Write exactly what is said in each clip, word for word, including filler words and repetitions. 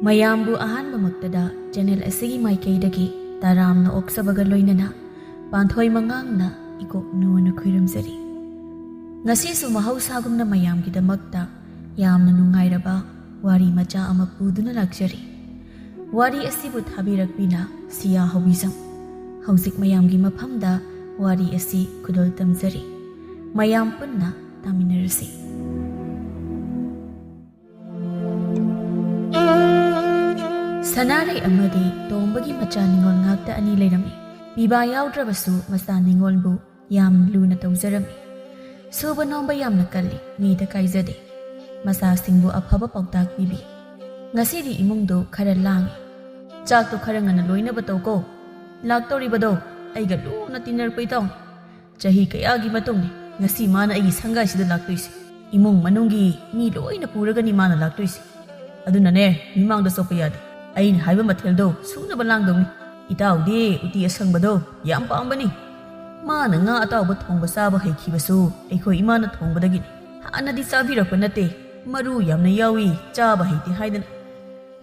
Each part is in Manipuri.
ꯃꯌꯥꯝꯕꯨ ꯑꯍꯥꯟꯕꯃꯛꯇꯗ ꯆꯦꯅꯦꯜ ꯑꯁꯤꯒꯤ ꯃꯥꯏꯀꯩꯗꯒꯤ ꯇꯔꯥꯝꯅ ꯑꯣꯛꯆꯕꯒ ꯂꯣꯏꯅꯅ ꯄꯥꯟꯊꯣꯏ ꯃꯉꯥꯡꯅ ꯏꯀꯣꯛ ꯅꯣꯟꯅ ꯈꯨꯔꯨꯝꯖꯔꯤ꯫ ꯉꯁꯤꯁꯨ ꯃꯍꯧꯁꯥꯒꯨꯝꯅ ꯃꯌꯥꯝꯒꯤꯗꯃꯛꯇ ꯌꯥꯝꯅ ꯅꯨꯡꯉꯥꯏꯔꯕ ꯋꯥꯔꯤ ꯃꯆꯥ ꯑꯃ ꯄꯨꯗꯨꯅ ꯂꯥꯛꯆꯔꯤ꯫ ꯋꯥꯔꯤ ꯑꯁꯤꯕꯨ ꯊꯥꯕꯤꯔꯛꯄꯤꯅ ꯁꯤꯌꯥ ꯍꯧꯕꯤꯖꯝ꯫ ꯍꯧꯖꯤꯛ ꯃꯌꯥꯝꯒꯤ ꯃꯐꯝꯗ ꯋꯥꯔꯤ ꯑꯁꯤ ꯈꯨꯗꯣꯜ ꯇꯝꯖꯔꯤ꯫ ꯃꯌꯥꯝ ꯄꯨꯟꯅ ꯇꯥꯃꯤꯟꯅꯔꯁꯤ꯫ ꯁꯅꯥꯔꯩ ꯑꯃꯗꯤ ꯇꯣꯝꯕꯒꯤ ꯃꯆꯥ ꯅꯤꯉꯣꯜ ꯉꯥꯛꯇ ꯑꯅꯤ ꯂꯩꯔꯝꯃꯤ꯫ ꯄꯤꯕꯥ ꯌꯥꯎꯗ꯭ꯔꯕꯁꯨ ꯃꯆꯥ ꯅꯤꯉꯣꯜꯕꯨ ꯌꯥꯝ ꯂꯨꯅ ꯇꯧꯖꯔꯝꯃꯤ꯫ ꯁꯨꯕ ꯅꯣꯝꯕ ꯌꯥꯝꯅ ꯀꯜꯂꯤ, ꯃꯤꯗ ꯀꯥꯏꯖꯗꯦ꯫ ꯃꯆꯥꯁꯤꯡꯕꯨ ꯑꯐꯕ ꯄꯥꯎꯇꯥꯛ ꯄꯤꯕꯤ꯫ ꯉꯁꯤꯗꯤ ꯏꯃꯨꯡꯗꯨ ꯈꯔ ꯂꯥꯡꯉꯤ꯫ ꯆꯥꯛꯇꯨ ꯈꯔ ꯉꯟꯅ ꯂꯣꯏꯅꯕ ꯇꯧꯀꯣ꯫ ꯂꯥꯛꯇꯧꯔꯤꯕꯗꯣ ꯑꯩꯒ ꯂꯨꯅ ꯇꯤꯟꯅꯔꯛꯄ ꯏꯇꯥꯎꯅꯤ꯫ ꯆꯍꯤ ꯀꯌꯥꯒꯤ ꯃꯇꯨꯡꯅꯤ ꯉꯁꯤ ꯃꯥꯅ ꯑꯩꯒꯤ ꯁꯪꯒꯥꯏꯁꯤꯗ ꯂꯥꯛꯇꯣꯏꯁꯦ꯫ ꯏꯃꯨꯡ ꯃꯅꯨꯡꯒꯤ ꯃꯤ ꯂꯣꯏꯅ ꯄꯨꯔꯒꯅꯤ ꯃꯥꯅ ꯂꯥꯛꯇꯣꯏꯁꯦ꯫ ꯑꯗꯨꯅꯅꯦ, ꯃꯤꯃꯥꯡꯗ ꯆꯣꯞꯄ ꯌꯥꯗꯦ꯫ ꯑꯩꯅ ꯍꯥꯏꯕ ꯃꯊꯦꯜꯗꯣ ꯁꯨꯅꯕ ꯂꯥꯡꯗꯧꯅꯤ꯫ ꯏꯇꯥꯎꯗꯤ ꯎꯇꯤ ꯑꯁꯪꯕꯗꯣ ꯌꯥꯝ ꯄꯥꯝꯕꯅꯤ꯫ ꯃꯥꯅ ꯉꯥ ꯑꯇꯥꯎꯕ ꯊꯣꯡꯕ ꯆꯥꯕ ꯍꯩꯈꯤꯕꯁꯨ ꯑꯩꯈꯣꯏ ꯏꯃꯥꯅ ꯊꯣꯡꯕꯗꯒꯤꯅꯤ꯫ ꯍꯥꯟꯅꯗꯤ ꯆꯥꯕꯤꯔꯛꯄ ꯅꯠꯇꯦ, ꯃꯔꯨ ꯌꯥꯝꯅ ꯌꯥꯎꯏ, ꯆꯥꯕ ꯍꯩꯇꯦ ꯍꯥꯏꯗꯅ꯫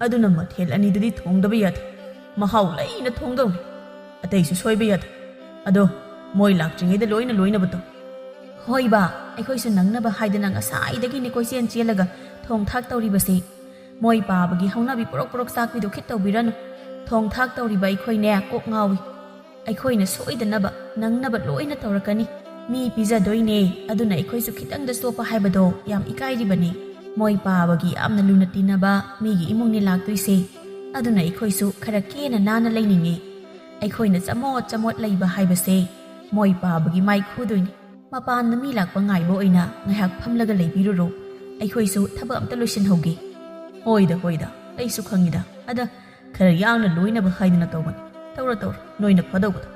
ꯑꯗꯨꯅ ꯃꯊꯦꯜ ꯑꯅꯤꯗꯨꯗꯤ ꯊꯣꯡꯗꯕ ꯌꯥꯗꯦ, ꯃꯍꯥꯎ ꯂꯩꯅ ꯊꯣꯡꯗꯧꯅꯤ꯫ ꯑꯇꯩꯁꯨ ꯁꯣꯏꯕ ꯌꯥꯗꯦ꯫ ꯑꯗꯣ ꯃꯣꯏ ꯂꯥꯛꯇ꯭ꯔꯤꯉꯩꯗ ꯂꯣꯏꯅ ꯂꯣꯏꯅꯕ ꯇꯧ꯫ ꯍꯣꯏ ꯕꯥ, ꯑꯩꯈꯣꯏꯁꯨ ꯅꯪꯅꯕ ꯍꯥꯏꯗꯅ ꯉꯁꯥꯏꯗꯒꯤꯅꯤ ꯀꯣꯏꯆꯦꯟ ꯆꯦꯜꯂꯒ ꯊꯣꯡ ꯊꯥꯛ ꯇꯧꯔꯤꯕꯁꯤ꯫ ꯃꯣꯏ ꯄꯥꯕꯒꯤ ꯍꯧꯅꯕꯤ ꯄ꯭ꯔꯣꯛ ꯄ꯭ꯔꯣꯛ ꯆꯥꯛꯄꯤꯗꯨ ꯈꯤꯠ ꯇꯧꯕꯤꯔꯅꯨ꯫ ꯊꯣꯡ ꯊꯥꯛ ꯇꯧꯔꯤꯕ ꯑꯩꯈꯣꯏꯅꯦ ꯀꯣꯛ ꯉꯥꯎꯏ꯫ ꯑꯩꯈꯣꯏꯅ ꯁꯣꯏꯗꯅꯕ ꯅꯪꯅꯕ ꯂꯣꯏꯅ ꯇꯧꯔꯛꯀꯅꯤ꯫ ꯃꯤ ꯄꯤꯖꯗꯣꯏꯅꯦ, ꯑꯗꯨꯅ ꯑꯩꯈꯣꯏꯁꯨ ꯈꯤꯇꯪꯗ ꯆꯣꯞꯄ ꯍꯥꯏꯕꯗꯣ ꯌꯥꯝ ꯏꯀꯥꯏꯔꯤꯕꯅꯤ꯫ ꯃꯣꯏ ꯄꯥꯕꯒꯤ ꯌꯥꯝꯅ ꯂꯨꯅ ꯇꯤꯟꯅꯕ ꯃꯤꯒꯤ ꯏꯃꯨꯡꯅꯤ ꯂꯥꯛꯇꯣꯏꯁꯦ, ꯑꯗꯨꯅ ꯑꯩꯈꯣꯏꯁꯨ ꯈꯔ ꯀꯦꯅ ꯅꯥꯟꯅ ꯂꯩꯅꯤꯡꯉꯦ꯫ ꯑꯩꯈꯣꯏꯅ ꯆꯃꯣꯠ ꯆꯃꯣꯠ ꯂꯩꯕ ꯍꯥꯏꯕꯁꯦ ꯃꯣꯏ ꯄꯥꯕꯒꯤ ꯃꯥꯏ ꯈꯨꯗꯣꯏꯅꯤ꯫ ꯃꯄꯥꯟꯗ ꯃꯤ ꯂꯥꯛꯄ ꯉꯥꯏꯕ ꯑꯣꯏꯅ ꯉꯥꯏꯍꯥꯛ ꯐꯝꯂꯒ ꯂꯩꯕꯤꯔꯨꯔꯣ, ꯑꯩꯈꯣꯏꯁꯨ ꯊꯕꯛ ꯑꯝꯇ ꯂꯣꯏꯁꯤꯟꯍꯧꯒꯦ꯫ ꯍꯣꯏꯗ, ꯍꯣꯏꯗ, ꯑꯩꯁꯨ ꯈꯪꯉꯤꯗ꯫ ꯑꯗ ꯈꯔ ꯌꯥꯡꯅ ꯂꯣꯏꯅꯕ ꯍꯥꯏꯗꯅ ꯇꯧꯕꯅꯤ꯫ ꯇꯧꯔꯣ, ꯇꯧꯔꯣ, ꯅꯣꯏꯅ ꯐꯗꯧꯕꯗꯣ꯫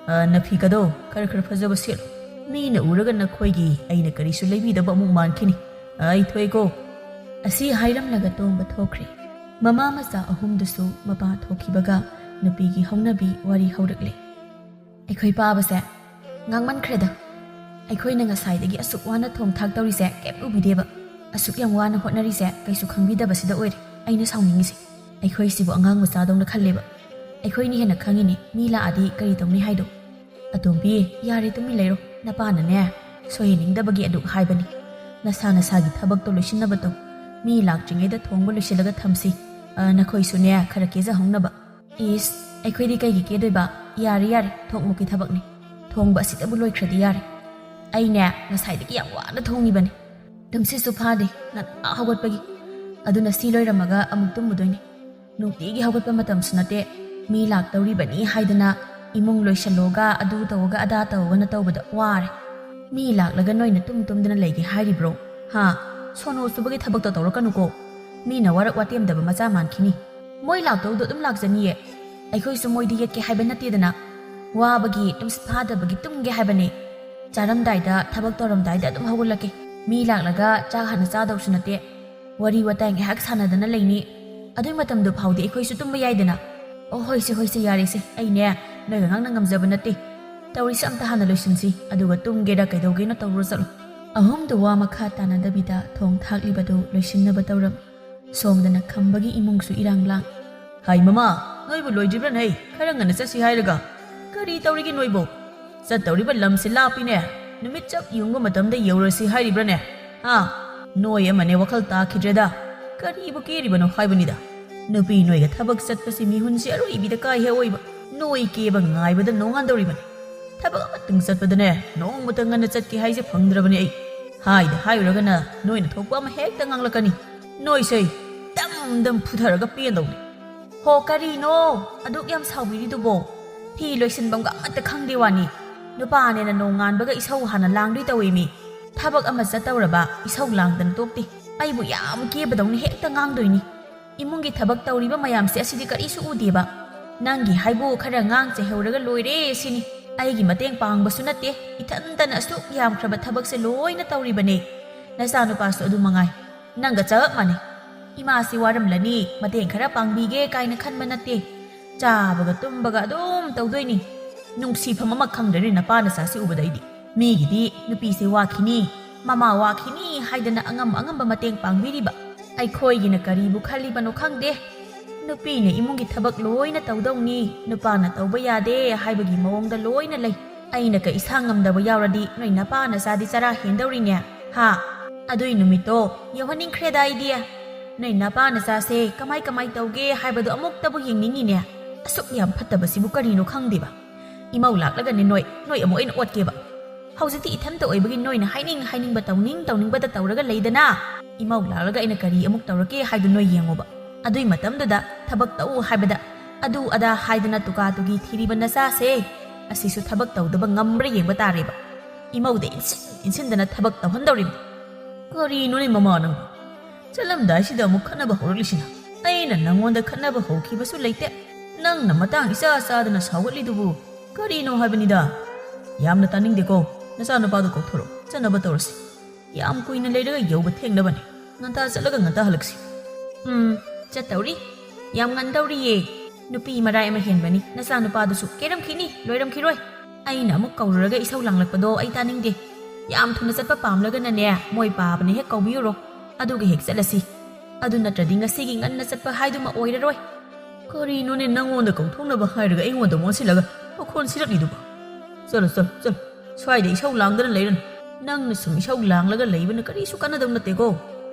ꯑ, ꯅꯐꯤꯒꯗꯣ ꯈꯔ ꯈꯔ ꯐꯖꯕ ꯁꯦꯠꯂꯨ꯫ ꯃꯤꯅ ꯎꯔꯒ ꯅꯈꯣꯏꯒꯤ ꯑꯩꯅ ꯀꯔꯤꯁꯨ ꯂꯩꯕꯤꯗꯕ ꯑꯃꯨꯛ ꯃꯥꯟꯈꯤꯅꯤ꯫ ꯑ, ꯑꯩ ꯊꯣꯛꯑꯦꯀꯣ꯫ ꯑꯁꯤ ꯍꯥꯏꯔꯝꯂꯒ ꯇꯣꯝꯕ ꯊꯣꯛꯈ꯭ꯔꯦ꯫ ꯃꯃꯥ ꯃꯆꯥ ꯑꯍꯨꯝꯗꯨꯁꯨ ꯃꯄꯥ ꯊꯣꯛꯈꯤꯕꯒ ꯅꯨꯄꯤꯒꯤ ꯍꯧꯅꯕꯤ ꯋꯥꯔꯤ ꯍꯧꯔꯛꯂꯦ꯫ ꯑꯩꯈꯣꯏ ꯄꯥꯕꯁꯦ ꯉꯥꯡꯃꯟꯈ꯭ꯔꯦꯗ꯫ ꯑꯩꯈꯣꯏꯅ ꯉꯁꯥꯏꯗꯒꯤ ꯑꯁꯨꯛ ꯋꯥꯅ ꯊꯣꯡ ꯊꯥꯛ ꯇꯧꯔꯤꯁꯦ ꯀꯩꯝ ꯎꯕꯤꯗꯦꯕ꯫ ꯑꯁꯨꯛ ꯌꯥꯝ ꯋꯥꯅ ꯍꯣꯠꯅꯔꯤꯁꯦ ꯀꯩꯁꯨ ꯈꯪꯕꯤꯗꯕꯁꯤꯗ ꯑꯣꯏꯔꯦ ꯑꯩꯅ ꯁꯥꯎꯅꯤꯡꯉꯤꯁꯦ꯫ ꯑꯩꯈꯣꯏꯁꯤꯕꯨ ꯑꯉꯥꯡ ꯃꯆꯥꯗꯧꯅ ꯈꯜꯂꯦꯕ꯫ ꯑꯩꯈꯣꯏꯅ ꯍꯦꯟꯅ ꯈꯪꯉꯤꯅꯤ ꯃꯤ ꯂꯥꯛꯑꯗꯤ ꯀꯔꯤ ꯇꯧꯅꯤ ꯍꯥꯏꯗꯣ꯫ "ꯑꯇꯣꯝꯕꯤ, ꯌꯥꯔꯦ, ꯇꯨꯃꯤꯟ ꯂꯩꯔꯣ꯫ ꯅꯄꯥꯅꯅꯦ ꯁꯣꯏꯍꯟꯅꯤꯡꯗꯕꯒꯤ ꯑꯗꯨꯛ ꯍꯥꯏꯕꯅꯤ꯫ ꯅꯁꯥ ꯅꯁꯥꯒꯤ ꯊꯕꯛꯇꯣ ꯂꯣꯏꯁꯤꯟꯅꯕ ꯇꯧ꯫ ꯃꯤ ꯂꯥꯛꯇ꯭ꯔꯤꯉꯩꯗ ꯊꯣꯡꯕ ꯂꯣꯏꯁꯤꯜꯂꯒ ꯊꯝꯁꯤ꯫ ꯑ, ꯅꯈꯣꯏꯁꯨꯅꯦ ꯈꯔ ꯀꯦꯖꯍꯧꯅꯕ꯫" "ꯏꯁ, ꯑꯩꯈꯣꯏꯗꯤ ꯀꯩꯒꯤ ꯀꯦꯗꯣꯏꯕ? ꯌꯥꯔꯦ, ꯌꯥꯔꯦ, ꯊꯣꯡꯃꯨꯛꯀꯤ ꯊꯕꯛꯅꯤ꯫ ꯊꯣꯡꯕ ꯑꯁꯤꯗꯕꯨ ꯂꯣꯏꯈ꯭ꯔꯗꯤ ꯌꯥꯔꯦ꯫ ꯑꯩꯅꯦ ꯉꯁꯥꯏꯗꯒꯤ ꯌꯥꯝ ꯋꯥꯅ ꯊꯣꯡꯉꯤꯕꯅꯤ꯫ ꯇꯨꯝꯁꯤꯠꯁꯨ ꯐꯥꯗꯦ, ꯉꯟꯇꯥ ꯍꯧꯒꯠꯄꯒꯤ꯫ ꯑꯗꯨꯅ ꯁꯤ ꯂꯣꯏꯔꯝꯃꯒ ꯑꯃꯨꯛ ꯇꯨꯝꯃꯨꯗꯣꯏꯅꯤ꯫ ꯅꯨꯡꯇꯤꯒꯤ ꯍꯧꯒꯠꯄ ꯃꯇꯝꯁꯨ ꯅꯠꯇꯦ꯫ ꯃꯤ ꯂꯥꯛꯇꯧꯔꯤꯕꯅꯤ ꯍꯥꯏꯗꯅ ꯏꯃꯨꯡ ꯂꯣꯏꯁꯜꯂꯣꯒ ꯑꯗꯨ ꯇꯧꯒ ꯑꯗꯥ ꯇꯧꯒꯅ ꯇꯧꯕꯗ ꯋꯥꯔꯦ꯫ ꯃꯤ ꯂꯥꯛꯂꯒ ꯅꯣꯏꯅ ꯇꯨꯝ ꯇꯨꯝꯗꯅ ꯂꯩꯒꯦ ꯍꯥꯏꯔꯤꯕ꯭ꯔꯣ? ꯍꯥ? ꯁꯣꯅꯣ ꯁꯨꯕꯒꯤ ꯊꯕꯛꯇꯣ ꯇꯧꯔꯛꯀꯅꯨꯀꯣ꯫ ꯃꯤꯅ ꯋꯥꯔꯛ ꯋꯥꯇꯦꯝꯗꯕ ꯃꯆꯥ ꯃꯥꯟꯈꯤꯅꯤ꯫ ꯃꯣꯏ ꯂꯥꯛꯇꯧꯗꯣ ꯑꯗꯨꯝ ꯂꯥꯛꯆꯅꯤꯌꯦ꯫ ꯑꯩꯈꯣꯏꯁꯨ ꯃꯣꯏꯗꯤ ꯌꯦꯠꯀꯦ ꯍꯥꯏꯕ ꯅꯠꯇꯦꯗꯅ꯫ ꯋꯥꯕꯒꯤ, ꯇꯨꯝꯁꯤꯠ ꯐꯥꯗꯕꯒꯤ ꯇꯨꯝꯒꯦ ꯍꯥꯏꯕꯅꯦ꯫ ꯆꯥꯔꯝꯗꯥꯏꯗ, ꯊꯕꯛ ꯇꯧꯔꯝꯗꯥꯏꯗ ꯑꯗꯨꯝ ꯍꯧꯒꯠꯂꯛꯀꯦ꯫ ꯃꯤ ꯂꯥꯛꯂꯒ ꯆꯥꯛ ꯍꯥꯟꯅ ꯆꯥꯗꯧꯁꯨ ꯅꯠꯇꯦ꯫ ꯋꯥꯔꯤ ꯋꯥꯇꯥꯏ ꯉꯥꯏꯍꯥꯛ ꯁꯥꯟꯅꯗꯅ ꯂꯩꯅꯤ꯫ ꯑꯗꯨꯏ ꯃꯇꯝꯗꯨ ꯐꯥꯎꯗꯤ ꯑꯩꯈꯣꯏꯁꯨ ꯇꯨꯝꯕ ꯌꯥꯏꯗꯅ꯫ ꯑꯣ, ꯍꯣꯏꯁꯦ, ꯍꯣꯏꯁꯦ, ꯌꯥꯔꯦꯁꯦ, ꯑꯩꯅꯦ ꯅꯣꯏꯒ ꯉꯥꯡꯅ ꯉꯝꯖꯕ ꯅꯠꯇꯦ꯫ ꯇꯧꯔꯤꯁꯦ ꯑꯝꯇ ꯍꯥꯟꯅ ꯂꯣꯏꯁꯤꯟꯁꯤ, ꯑꯗꯨꯒ ꯇꯨꯝꯒꯦꯔꯥ ꯀꯩꯗꯧꯒꯦꯅ ꯇꯧꯔꯨꯔꯣ ꯆꯠꯂꯣ꯫ ꯑꯍꯨꯝꯗꯨ ꯋꯥ ꯃꯈꯥ ꯇꯥꯅꯗꯕꯤꯗ ꯊꯣꯡ ꯊꯥꯛꯂꯤꯕꯗꯨ ꯂꯣꯏꯁꯤꯟꯅꯕ ꯇꯧꯔꯝꯃꯤ꯫ ꯁꯣꯝꯗꯅ ꯈꯝꯕꯒꯤ ꯏꯃꯨꯡꯁꯨ ꯏꯔꯥꯡ ꯂꯥꯡ꯫ "ꯍꯥꯏ ꯃꯃꯥ, ꯅꯣꯏꯕꯨ ꯂꯣꯏꯗ꯭ꯔꯤꯕ꯭ꯔꯅꯦ? ꯈꯔ ꯉꯟꯅ ꯆꯠꯁꯤ ꯍꯥꯏꯔꯒ꯫ ꯀꯔꯤ ꯇꯧꯔꯤꯒꯦ ꯅꯣꯏꯕꯨ? ꯆꯠꯇꯧꯔꯤꯕ ꯂꯝꯁꯤ ꯂꯥꯞꯄꯤꯅꯦ꯫ ꯅꯨꯃꯤꯠ ꯆꯞ ꯌꯨꯡꯕ ꯃꯇꯝꯗ ꯌꯧꯔꯁꯤ ꯍꯥꯏꯔꯤꯕ꯭ꯔꯅꯦ? ꯍꯥ? ꯅꯣꯏ ꯑꯃꯅꯦ ꯋꯥꯈꯜ ꯇꯥꯈꯤꯗ꯭ꯔꯦꯗ꯫ ꯀꯔꯤꯕꯨ ꯀꯦꯔꯤꯕꯅꯣ ꯍꯥꯏꯕꯅꯤꯗ꯫ ꯅꯨꯄꯤ ꯅꯣꯏꯒ ꯊꯕꯛ ꯆꯠꯄꯁꯤ ꯃꯤꯍꯨꯟꯁꯤ ꯑꯔꯣꯏꯕꯤꯗ ꯀꯥꯏꯍꯦ ꯑꯣꯏꯕ꯫ ꯅꯣꯏ ꯀꯦꯕ ꯉꯥꯏꯕꯗ ꯅꯣꯡꯉꯥꯟꯗꯧꯔꯤꯕꯅꯤ꯫ ꯊꯕꯛ ꯑꯃꯇꯪ ꯆꯠꯄꯗꯅꯦ, ꯅꯣꯡꯃꯇ ꯉꯟꯅ ꯆꯠꯀꯦ ꯍꯥꯏꯁꯦ ꯐꯪꯗ꯭ꯔꯕꯅꯦ ꯑꯩ꯫ ꯍꯥꯏꯗ ꯍꯥꯏꯔꯨꯔꯒꯅ ꯅꯣꯏꯅ ꯊꯣꯛꯄ ꯑꯃ ꯍꯦꯛꯇ ꯉꯥꯡꯂꯛꯀꯅꯤ꯫ ꯅꯣꯏꯁꯦ ꯗꯝ ꯗꯝ ꯐꯨꯊꯔꯒ ꯄꯦꯟꯗꯧꯅꯤ꯫ ꯍꯣ, ꯀꯔꯤꯅꯣ ꯑꯗꯨꯛ ꯌꯥꯝ ꯁꯥꯎꯕꯤꯔꯤꯗꯨꯕꯣ? ꯐꯤ ꯂꯣꯏꯁꯤꯟꯐꯝꯒ ꯑꯃꯠꯇ ꯈꯪꯗꯦ ꯋꯥꯅꯤ꯫ ꯅꯨꯄꯥꯅꯦꯅ ꯅꯣꯡꯉꯥꯟꯕꯒ ꯏꯁꯧ ꯍꯥꯟꯅ ꯂꯥꯡꯗꯣꯏ ꯇꯧꯏ ꯃꯤ꯫ ꯊꯕꯛ ꯑꯃ ꯆꯠꯇꯧꯔꯕ ꯏꯁꯧ ꯂꯥꯡꯗꯅ ꯇꯣꯛꯇꯦ꯫ ꯑꯩꯕꯨ ꯌꯥꯝ ꯀꯦꯕꯗꯧꯅ ꯍꯦꯛꯇ ꯉꯥꯡꯗꯣꯏꯅꯤ꯫ ꯏꯃꯨꯡꯒꯤ ꯊꯕꯛ ꯇꯧꯔꯤꯕ ꯃꯌꯥꯝꯁꯦ ꯑꯁꯤꯗꯤ ꯀꯔꯤꯁꯨ ꯎꯗꯦꯕ꯫ ꯅꯪꯒꯤ ꯍꯥꯏꯕꯨ ꯈꯔ ꯉꯥꯡ ꯆꯩꯍꯧꯔꯒ ꯂꯣꯏꯔꯦ ꯁꯤꯅꯤ꯫ ꯑꯩꯒꯤ ꯃꯇꯦꯡ ꯄꯥꯡꯕꯁꯨ ꯅꯠꯇꯦ, ꯏꯊꯟꯇꯅ ꯑꯁꯨꯛ ꯌꯥꯝꯈ꯭ꯔꯕ ꯊꯕꯛꯁꯦ ꯂꯣꯏꯅ ꯇꯧꯔꯤꯕꯅꯦ꯫ ꯅꯆꯥꯅꯨꯄꯥꯁꯨ ꯑꯗꯨ ꯃꯉꯥꯏ꯫ ꯅꯪꯒ ꯆꯞ ꯃꯥꯟꯅꯩ꯫ ꯏꯃꯥꯁꯤ ꯋꯥꯔꯝꯂꯅꯤ, ꯃꯇꯦꯡ ꯈꯔ ꯄꯥꯡꯕꯤꯒꯦ ꯀꯥꯏꯅ ꯈꯟꯕ ꯅꯠꯇꯦ꯫ ꯆꯥꯕꯒ ꯇꯨꯝꯕꯒ ꯑꯗꯨꯝ ꯇꯧꯗꯣꯏꯅꯤ꯫ ꯅꯨꯡꯁꯤꯐꯝ ꯑꯃ ꯈꯪꯗ꯭ꯔꯦꯅꯦ ꯅꯄꯥ ꯅꯆꯥꯁꯤ ꯎꯕꯗ ꯑꯩꯗꯤ꯫ ꯃꯤꯒꯤꯗꯤ ꯅꯨꯄꯤꯁꯦ ꯋꯥꯈꯤꯅꯤ, ꯃꯃꯥ ꯋꯥꯈꯤꯅꯤ ꯍꯥꯏꯗꯅ ꯑꯉꯝ ꯑꯉꯝꯕ ꯃꯇꯦꯡ ꯄꯥꯡꯕꯤꯔꯤꯕ꯫ ꯑꯩꯈꯣꯏꯒꯤꯅ ꯀꯔꯤꯕꯨ ꯈꯜꯂꯤꯕꯅꯣ ꯈꯪꯗꯦ꯫ ꯅꯨꯄꯤꯅ ꯏꯃꯨꯡꯒꯤ ꯊꯕꯛ ꯂꯣꯏꯅ ꯇꯧꯗꯧꯅꯤ, ꯅꯨꯄꯥꯅ ꯇꯧꯕ ꯌꯥꯗꯦ ꯍꯥꯏꯕꯒꯤ ꯃꯑꯣꯡꯗ ꯂꯣꯏꯅ ꯂꯩ꯫ ꯑꯩꯅ ꯀ ꯏꯁꯥ ꯉꯝꯗꯕ ꯌꯥꯎꯔꯗꯤ ꯅꯣꯏ ꯅꯄꯥ ꯅꯆꯥꯗꯤ ꯆꯔꯥ ꯍꯦꯟꯗꯧꯔꯤꯅꯦ, ꯍꯥ? ꯑꯗꯨꯏ ꯅꯨꯃꯤꯠꯇꯣ ꯌꯧꯍꯟꯅꯤꯡꯈ꯭ꯔꯦꯗ ꯑꯩꯗꯤ꯫ ꯅꯣꯏ ꯅꯄꯥ ꯅꯆꯥꯁꯦ ꯀꯃꯥꯏ ꯀꯃꯥꯏ ꯇꯧꯒꯦ ꯍꯥꯏꯕꯗꯣ ꯑꯃꯨꯛꯇꯕꯨ ꯌꯦꯡꯅꯤꯡꯉꯤꯅꯦ꯫ ꯑꯁꯨꯛ ꯌꯥꯝ ꯐꯠꯇꯕꯁꯤꯕꯨ ꯀꯔꯤꯅꯣ ꯈꯪꯗꯦꯕ꯫ ꯏꯃꯧ ꯂꯥꯛꯂꯒꯅꯦ ꯅꯣꯏ, ꯅꯣꯏ ꯑꯃꯨꯛ ꯑꯩꯅ ꯑꯣꯠꯀꯦꯕ꯫ ꯍꯧꯖꯤꯛꯇꯤ ꯏꯊꯟꯇ ꯑꯣꯏꯕꯒꯤ ꯅꯣꯏꯅ ꯍꯥꯏꯅꯤꯡ ꯍꯥꯏꯅꯤꯡꯕ ꯇꯧꯅꯤꯡ ꯇꯧꯅꯤꯡꯕꯗ ꯇꯧꯔꯒ ꯂꯩꯗꯅ꯫ ꯏꯃꯧ ꯂꯥꯛꯂꯒ ꯑꯩꯅ ꯀꯔꯤ ꯑꯃꯨꯛ ꯇꯧꯔꯛꯀꯦ ꯍꯥꯏꯗꯨ ꯅꯣꯏ ꯌꯦꯡꯉꯣꯕ꯫ ꯑꯗꯨꯏ ꯃꯇꯝꯗꯨꯗ ꯊꯕꯛ ꯇꯧ ꯍꯥꯏꯕꯗ ꯑꯗꯨ ꯑꯗꯥ ꯍꯥꯏꯗꯅ ꯇꯨꯀꯥ ꯇꯨꯒꯤ ꯊꯤꯔꯤꯕ ꯅꯆꯥꯁꯦ ꯑꯁꯤꯁꯨ ꯊꯕꯛ ꯇꯧꯗꯕ ꯉꯝꯕ꯭ꯔꯥ ꯌꯦꯡꯕ ꯇꯥꯔꯦꯕ꯫ ꯏꯃꯧꯗ ꯏꯟꯁꯤꯟ ꯏꯟꯁꯤꯟꯗꯅ ꯊꯕꯛ ꯇꯧꯍꯟꯗꯧꯔꯤꯕ꯫ ꯀꯔꯤꯅꯣꯅꯦ ꯃꯃꯥ ꯅꯪ? ꯆꯠꯂꯝꯗꯥꯏꯁꯤꯗ ꯑꯃꯨꯛ ꯈꯠꯅꯕ ꯍꯧꯔꯛꯂꯤꯁꯤꯅ? ꯑꯩꯅ ꯅꯪꯉꯣꯟꯗ ꯈꯠꯅꯕ ꯍꯧꯈꯤꯕꯁꯨ ꯂꯩꯇꯦ꯫ ꯅꯪꯅ ꯃꯇꯥꯡ ꯏꯆꯥ ꯆꯥꯗꯅ ꯁꯥꯎꯒꯠꯂꯤꯗꯨꯕꯨ ꯀꯔꯤꯅꯣ ꯍꯥꯏꯕꯅꯤꯗ? ꯌꯥꯝꯅ ꯇꯥꯅꯤꯡꯗꯦꯀꯣ꯫ ꯅꯆꯥꯅꯨꯄꯥꯗꯨ ꯀꯧꯊꯣꯔꯛꯎ, ꯆꯠꯅꯕ ꯇꯧꯔꯁꯤ꯫ ꯌꯥꯝ ꯀꯨꯏꯅ ꯂꯩꯔꯒ ꯌꯧꯕ ꯊꯦꯡꯅꯕꯅꯤ꯫ ꯉꯟꯇꯥ ꯆꯠꯂꯒ ꯉꯟꯇꯥ ꯍꯜꯂꯛꯁꯤ꯫ ꯎꯝ, ꯆꯠꯇꯧꯔꯤ꯫ ꯌꯥꯝ ꯉꯟꯗꯧꯔꯤꯌꯦ꯫ ꯅꯨꯄꯤ ꯃꯔꯥꯏ ꯑꯃ ꯍꯦꯟꯕꯅꯤ꯫ ꯅꯆꯥꯅꯨꯄꯥꯗꯨꯁꯨ ꯀꯦꯔꯝꯈꯤꯅꯤ, ꯂꯣꯏꯔꯝꯈꯤꯔꯣꯏ꯫ ꯑꯩꯅ ꯑꯃꯨꯛ ꯀꯧꯔꯨꯔꯒ ꯏꯁꯧ ꯂꯥꯡꯂꯛꯄꯗꯣ ꯑꯩ ꯇꯥꯅꯤꯡꯗꯦ꯫ ꯌꯥꯝ ꯊꯨꯅ ꯆꯠꯄ ꯄꯥꯝꯂꯒꯅꯅꯦ, ꯃꯣꯏ ꯄꯥꯕꯅ ꯍꯦꯛ ꯀꯧꯕꯤꯔꯨꯔꯣ꯫ ꯑꯗꯨꯒ ꯍꯦꯛ ꯆꯠꯂꯁꯤ꯫ ꯑꯗꯨ ꯅꯠꯇ꯭ꯔꯗꯤ ꯉꯁꯤꯒꯤ ꯉꯟꯅ ꯆꯠꯄ ꯍꯥꯏꯗꯨꯃ ꯑꯣꯏꯔꯔꯣꯏ꯫ ꯀꯔꯤꯅꯣꯅꯦ ꯅꯪꯉꯣꯟꯗ ꯀꯧꯊꯣꯛꯅꯕ ꯍꯥꯏꯔꯒ ꯑꯩꯉꯣꯟꯗ ꯑꯃꯨꯛ ꯑꯣꯟꯁꯤꯜꯂꯒ ꯃꯈꯣꯟ ꯁꯤꯔꯛꯂꯤꯗꯨꯕꯣ? ꯆꯠꯂꯣ, ꯆꯠꯂꯣ, ꯆꯠꯂꯣ꯫ ꯁ꯭ꯋꯥꯏꯗ ꯏꯁꯧ ꯂꯥꯡꯗꯅ ꯂꯩꯔꯅꯨ꯫ ꯅꯪꯅ ꯁꯨꯝ ꯏꯁꯧ ꯂꯥꯡꯂꯒ ꯂꯩꯕꯅ ꯀꯔꯤꯁꯨ ꯀꯥꯟꯅꯗꯧ ꯅꯠꯇꯦꯀꯣ꯫